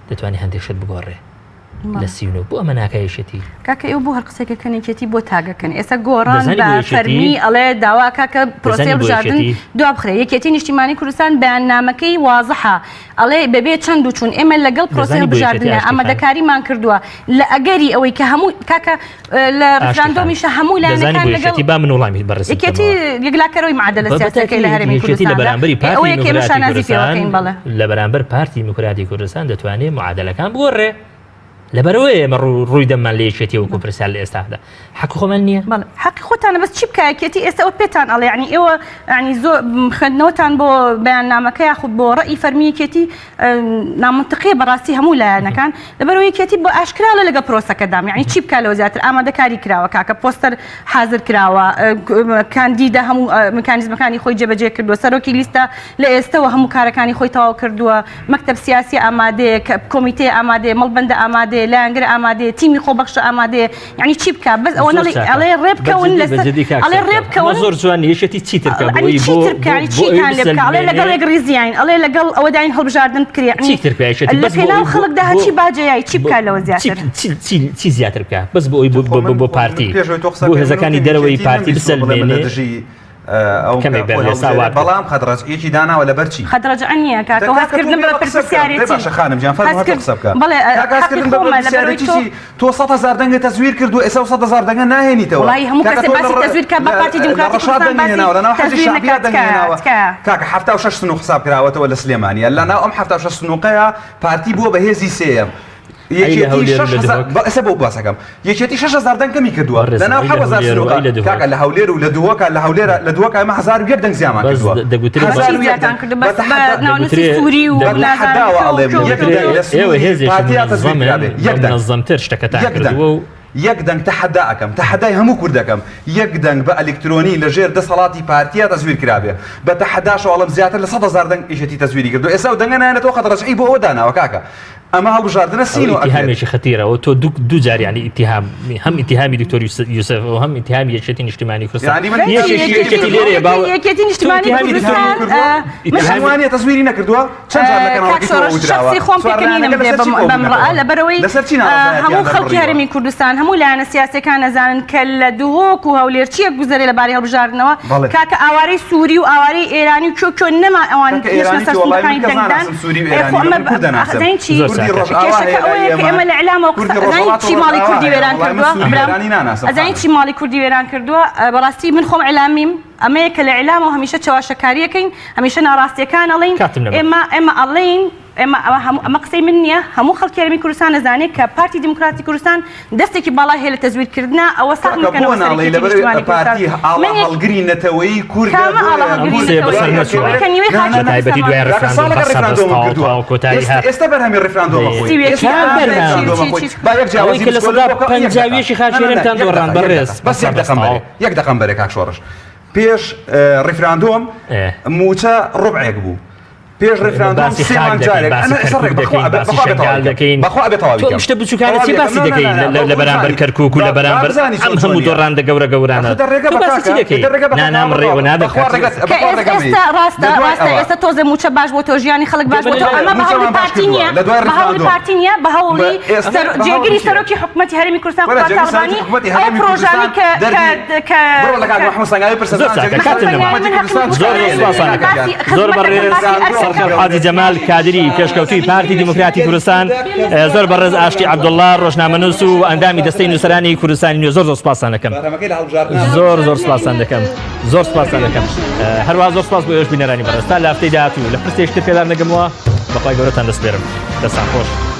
دەتوانێت هەندێک شت بگۆڕێ لە سیونۆ بۆ ئەمە ناکا یەکێتی؟ کاکە ئێوە بۆ هەر قسێکە کەن یەکێتی بۆ تاگەکەن ئێستا گۆڕان دەزانی بە بۆ یەکێتی؟ فەرمی ئەڵێ داوا کاکە پرۆسەی دەزانی بۆ هەڵبژاردن یەکێتی؟ دوا بخرێ یەکێتی نیشتیمانی کوردستان بەیاننامەکەی وازحە ئەڵێ بەبێ چەند و چون ئێمە لەگەڵ پرۆسەی دەزانی بۆ یەکێتی هەڵبژاردنە ئاشتی خان؟ ئامادەکاریمان کردووە لە ئەگەری ئەوەی کە هەموو کاکە لە ئاشتی خان ڕیفراندۆمیشە هەموو دەزانی لایەنەکان بۆ لەگەڵ یەکێتی با من وڵامی بەڕێزت یەکێتی بدەمەوە. یەکلاکەرەوەی معادلە بە سیاسیەکەی لە بەتاکید هەرێمی یەکێتی لە کوردستاندا بەرامبەری ئێ پارتی ئەوەیە کە ئێمە دیموکراتی شانازی کوردستان پێوەکەین بەڵێ لە بەرامبەر پارتی دیموکراتی کوردستان دەتوانێت معادلەکان بگۆڕێ لەبەرئەوەیە ئێمە ڕووی دەممان لە یەکێتیە وەکو پرسیار لە ئێستادا حەقی خۆمان نییە؟ بەڵێ حەقی خۆتانە بەس چی بکا یەکێتی ئێستا ئەوە پێتان ئەڵێ یعنی ئێوە یعنی زۆر خوێندنەوەتان بۆ بەیاننامەکە یاخود بۆ ڕەئی فەرمی یەکێتی نامنتقیە بەڕاستی هەموو لایەنەکان لەبەرەوە یەکێتی بۆ ئاشکرا لە لەگەڵ پرۆسەکەدام یعنی چی بکا لەوە زیاتر ئامادەکاری کراوە کاکە پۆستەر حازر کراوە کاندیدە هەموو میکانیزمەکانی خۆی جێبەجێ کردووە سەرۆکی لیستە لە ئێستەوە هەموو کارەکانی خۆی تەواو کردووە مەکتەب سیاسی ئامادەیە، کۆمیتەیە ئامادەیە، مەڵبەندە ئامادەیە، لایەنگر ئامادەیە، تیمی خۆبەخشە ئامادەیە، یەعنی چی بکا بەس ئەوە زۆر نەڵێ چاکە. ئەڵێ ڕێ بکەون بەجدی لەسەر بەجدی کاک ئەڵێ ڕێ سەرکەوت. ئەمە بکەون زۆر جوان نییە یەکێتی چیتر بکا بۆ یەعنی ئەوەی بۆ چیتر بکا یەعنی بۆ ئەوەی چیتان لێ بکا ئەڵێ لەگەڵ بسەلمێنێ یەکڕیزیین ئەڵێ لەگەڵ ئەوەداین هەڵبژاردن بکرێ یەعنی چیتر بکا یەکێتی لە بەس بۆ پێناو ئەوەی بۆ خەڵکدا بۆ هەرچی باجەیای چی بۆ بکا لەوە چی زیاتر چی چی چی زیاتر بکا بەس بۆ ئەوەی بۆ خۆ بۆ من بۆ خۆ من پارتی پێش ئەوەی تۆ قسە بۆ بکەی من هێزەکانی وتم دەرەوەی یەکێتی پارتی نەمویستووە بڵێ من لە بسەلمێنێ دژی ئەوم کە کەمێک خۆی بەر لێسا هەڵبژێرێ وا بکە. بەڵام خەت ڕەجعیەکی داناوە لەبەر چی؟ خەت ڕەجعە نییە کاکە دە و کاکە تۆ هەستکردن بە بێ قسە بکە دەی بەرپرسیارێتی باشە خانم گیان فەرموو هەر تۆ هەستکرد قسە بکە بەڵێ کاکە حەقی هەستکردن بە خۆمە لەبەرئەوەی بەرپرسیارێتی تۆ چی تۆ 100 هەزار دەنگت تەزویر کردووە ئێستا ئەو 100 هەزار دەنگە ناهێنیتەوە وەڵاهی هەموو کاکە کەسێ تۆ لە باسی ڕ- تەزویر کا با لە پارتی لە دیموکراتی ڕەشاد کوردستان دەنگی باسی هێناوە لەناو حەشدی تەزویر شەعبیا نەکا دەنگی تکایە هێناوە تکایە کاکە 76 سنوق حساب کراوەتەوە لە سلێمانیە لەناو ئەم 76 سنوقەیە پارتی بووە بە هێزی سێیەم ئەی لە یەکێتی هەولێر و شەش لە هەزار دهۆک بە ئێستا بۆ باسەکەم یەکێتی 6000 دەنگ کەمی کردووە بەڕێزم لەناو ئەی لە 7000 هەولێر و سنوقە ئەی لە دهۆک کاکە لە هەولێر و لە دهۆکە لە هەولێر لە دهۆکە ئێمە 1001 دەنگ زیامان بەس کردووە دەگوترێ بەچی 1001 زیاتان دەنگ کردو بە بەس بە تەحەدا ناونووسی دەگوترێ سووری و بە دەگوت نازانم تەحەداوە کێ و ئەڵێم کێ و یەک کێ و دەگوترێ دەنگ کێ لە ئێوە سنووری هێزێکی پارتیا تەزویر منەزەمن کرابێ بە یەک دەنگ منەزەمتر شتەکەتان یەک دەنگ کردووە و یەک دەنگ تەحەدا ئەکەم تەحەدای هەموو کورد ئەکەم یەک دەنگ بە ئەلیکترۆنی لە ژێر دەسەڵاتی پارتیا تەزویر کرابێ بە تەحەداشەوە ئەڵێم زیاتر لە 100 هەزار دەنگ یەکێتی تەزویری کردووە ئێستا ئەو دەنگە نایەنێتەوە خەت ڕەجعی بۆ ئەوە داناوە کاکە. ئەمە هەڵبژاردنە سینۆ ئەکرێت. ئیتیهامێکی خەتیرە و تۆ دوو دوو جار یعنی ئیتیهام هەم ئیتیهامی دکتۆر یوسف و هەم ئیتیهامی یەکێتی نیشتیمانی کوردستان یعنی من یەکێکی یەکێتی لێرەیە باوە یەکێتی تۆ نیشتیمانی ئیتیهامی دکتۆر کوردستان ئیتیهامی وانە تەزویری نەکردووە چەند جار لە کاک کەناڵەکەی تۆ شۆڕش وتراوە شخصی خۆم چوار پێکەنینم لایەنەکە دێ لەسەر چی بەم بەم ڕەئە کۆبوونەتەوە لەبەرەوەی لەسەر چی ناڕەزایەتیان هەموو خەڵکی دەربڕیوە هەرێمی کوردستان هەموو لایەنە سیاسیەکان ئەزانن کە لە دهۆک و هەولێر چیەک گوزەرێ لەبارەی هەڵبژاردنەوە بەڵێ کاکە ئاوارەی سووری و ئاوارەی ئێرانی و کوێ کوێ نەما ئەوان کاکە نەچنە ئێرانی سەر کێ وەڵای من سندوقەکانی کەس دەنگدان ناناسم سووری و ئێ خۆ ئێرانی ئەمە من کورد دەناسم ئەزانین چی زۆر کوردی چاکە ڕۆژئاوا کێشەکە هەیە لای ئەوەیە کە ئێمە ئێمە لە ئیعلامەوە کوردی قسە ئەزانین ڕۆژهەڵات و چی ماڵی ڕۆژئاوا کوردی هەیە وێران وەڵای من کردووە سووری و برام ئێرانی ناناسم ئەزانین خانم چی ماڵی کوردی وێران کردووە بەڕاستی من خۆم ئیعلامیم ئەمەیە کە لە ئیعلامەوە هەمیشە چەواشەکاریەکەین هەمیشە ناڕاستیەکان ئەڵێین کاتم نەما. ئێمە ئێمە ئەڵێین ئێمە ئەوە هەموو ئەمە قسەی من نییە هەموو خەڵکی هەرێمی کوردستان ئەزانێ کە پارتی دیموکراتی کوردستان دەستێکی باڵای هەیە لە تەزویر کردنا ئەوە ساغ کاکە بۆ مەکەنەوە سەر ناڵێی یەکێتی لەبەر نیشتمانی کوردستان پارتی ئاڵا من یەک هەڵگری نەتەوەیی کوردە کامە ئاڵا بۆیە هەڵگری قسەیە کورد بەسەر نەتەوەیی نەچووە. کە نیوەی نا خاکی نا نا بەتایبەتی کوردستانمان دوای کاکە ڕیفراندۆم ساڵێکە بەسە بەس ڕیفراندۆمم تەواو کردووە تەواو کۆتایی ئێستا هات ئێستا بەرهەمی ڕیفراندۆمە خۆی سی و یەکی ئێستا کام ئاب بەرهەم چی ڕیفراندۆمە چی خۆی چی با یەک ئەوەی جیاوازی کە لە بچکۆلە سەدا بۆ کە یەک پەنجا و دەقە یەکی خاکی نا نا نا هەرێمتان یەک دۆڕان دەقە یەک بەڕێز دەقە بەس بەسە یەک بەس دەقەم بەرێ تەواو یەک دەقەم بەرێ کاک شۆڕش پێش ڕیفراندۆم ئێ. مووچە ڕوبعێک بوو پێش ڕیفراندۆم باسی سێ خاک مانگ دەکەین جارێک باسی ئەنا ئێستا کەرکوک ڕێک بەخوا دەکەین ئەبێ باسی بەخوا ئەبێ شەنگال تەواوی کەم دەکەین بەخوا ئەبێ تەواوی تۆ کەم شتە بچووکانە چی تەواوی باسی کەم نا نا دەکەی نا لە نا لە بەڵکو بەرامبەر بزانی کەرکوک و لە با با بەرامبەر بزانی ئەم چۆن هەموو چۆنیە دۆڕاندە گەورە گەورانە ئەخ دە ڕێگە تۆ بە باسی چی کاکە دەکەی دە ڕێگە بە نا کاکە نا ئەوە ڕێوە تەواو نادەم بەخوا کاتی ڕێگەت کە بەخوا ئێس ڕێگەم ئێستا ڕاستە لە دوای ڕاستە ئەوە ئێستا تۆزێ مووچە باش بۆ تۆ ژیانی خەڵک باش بۆ تۆ ئەمە بە هەوڵی مووچەمان باش پارتی کردووە نییە لە دوای بە هەوڵی ڕیفراندۆم پارتی نییە بە بە هەوڵی ئێستا سەر بە هەوڵی جێگری کێ سەرۆکی حکومەتی هەرێمی کوردستان وەرە قوباد جێگری سەرۆکی تاڵەبانی حکومەتی ئەو هەرێمی پرۆژانەی کوردستان کە کە دەردی کە بڕۆ لە کاک کە مەحموود سەنگاوی پرسە زۆر زان چاکە جێگری کاتم سەرۆکی نەما حکومەتی من کوردستان حەقم زۆر چۆن زۆر سوپاسان دەکەم باسی زۆر خزمەتەکەم بەڕێز باسی ئەرکەکەم سەرخەڵ حاجی جەمال کادری پێشکەوتووی پارتی دیموکراتی کوردستان زۆر بەڕێز ئاشتی عەبدوڵڵا ڕۆژنامەنووس و ئەندامی دەستەی نووسەرانی کوردستانی نوێ زۆر زۆر سوپاستان دەکەم بەرهەمەکەی لە هەڵبژاردنە زۆر زۆر سوپاستان دەکەم زۆر سوپاستان دەکەم هەروە زۆر سوپاس بۆ ئێوەش بینەرانی بەڕێز تا لە هەفتەی داهاتوو لە پرسێکی تر پێدان دەگەمەوە بەخوای گەورەتان دەسپێرم دەستان خۆش.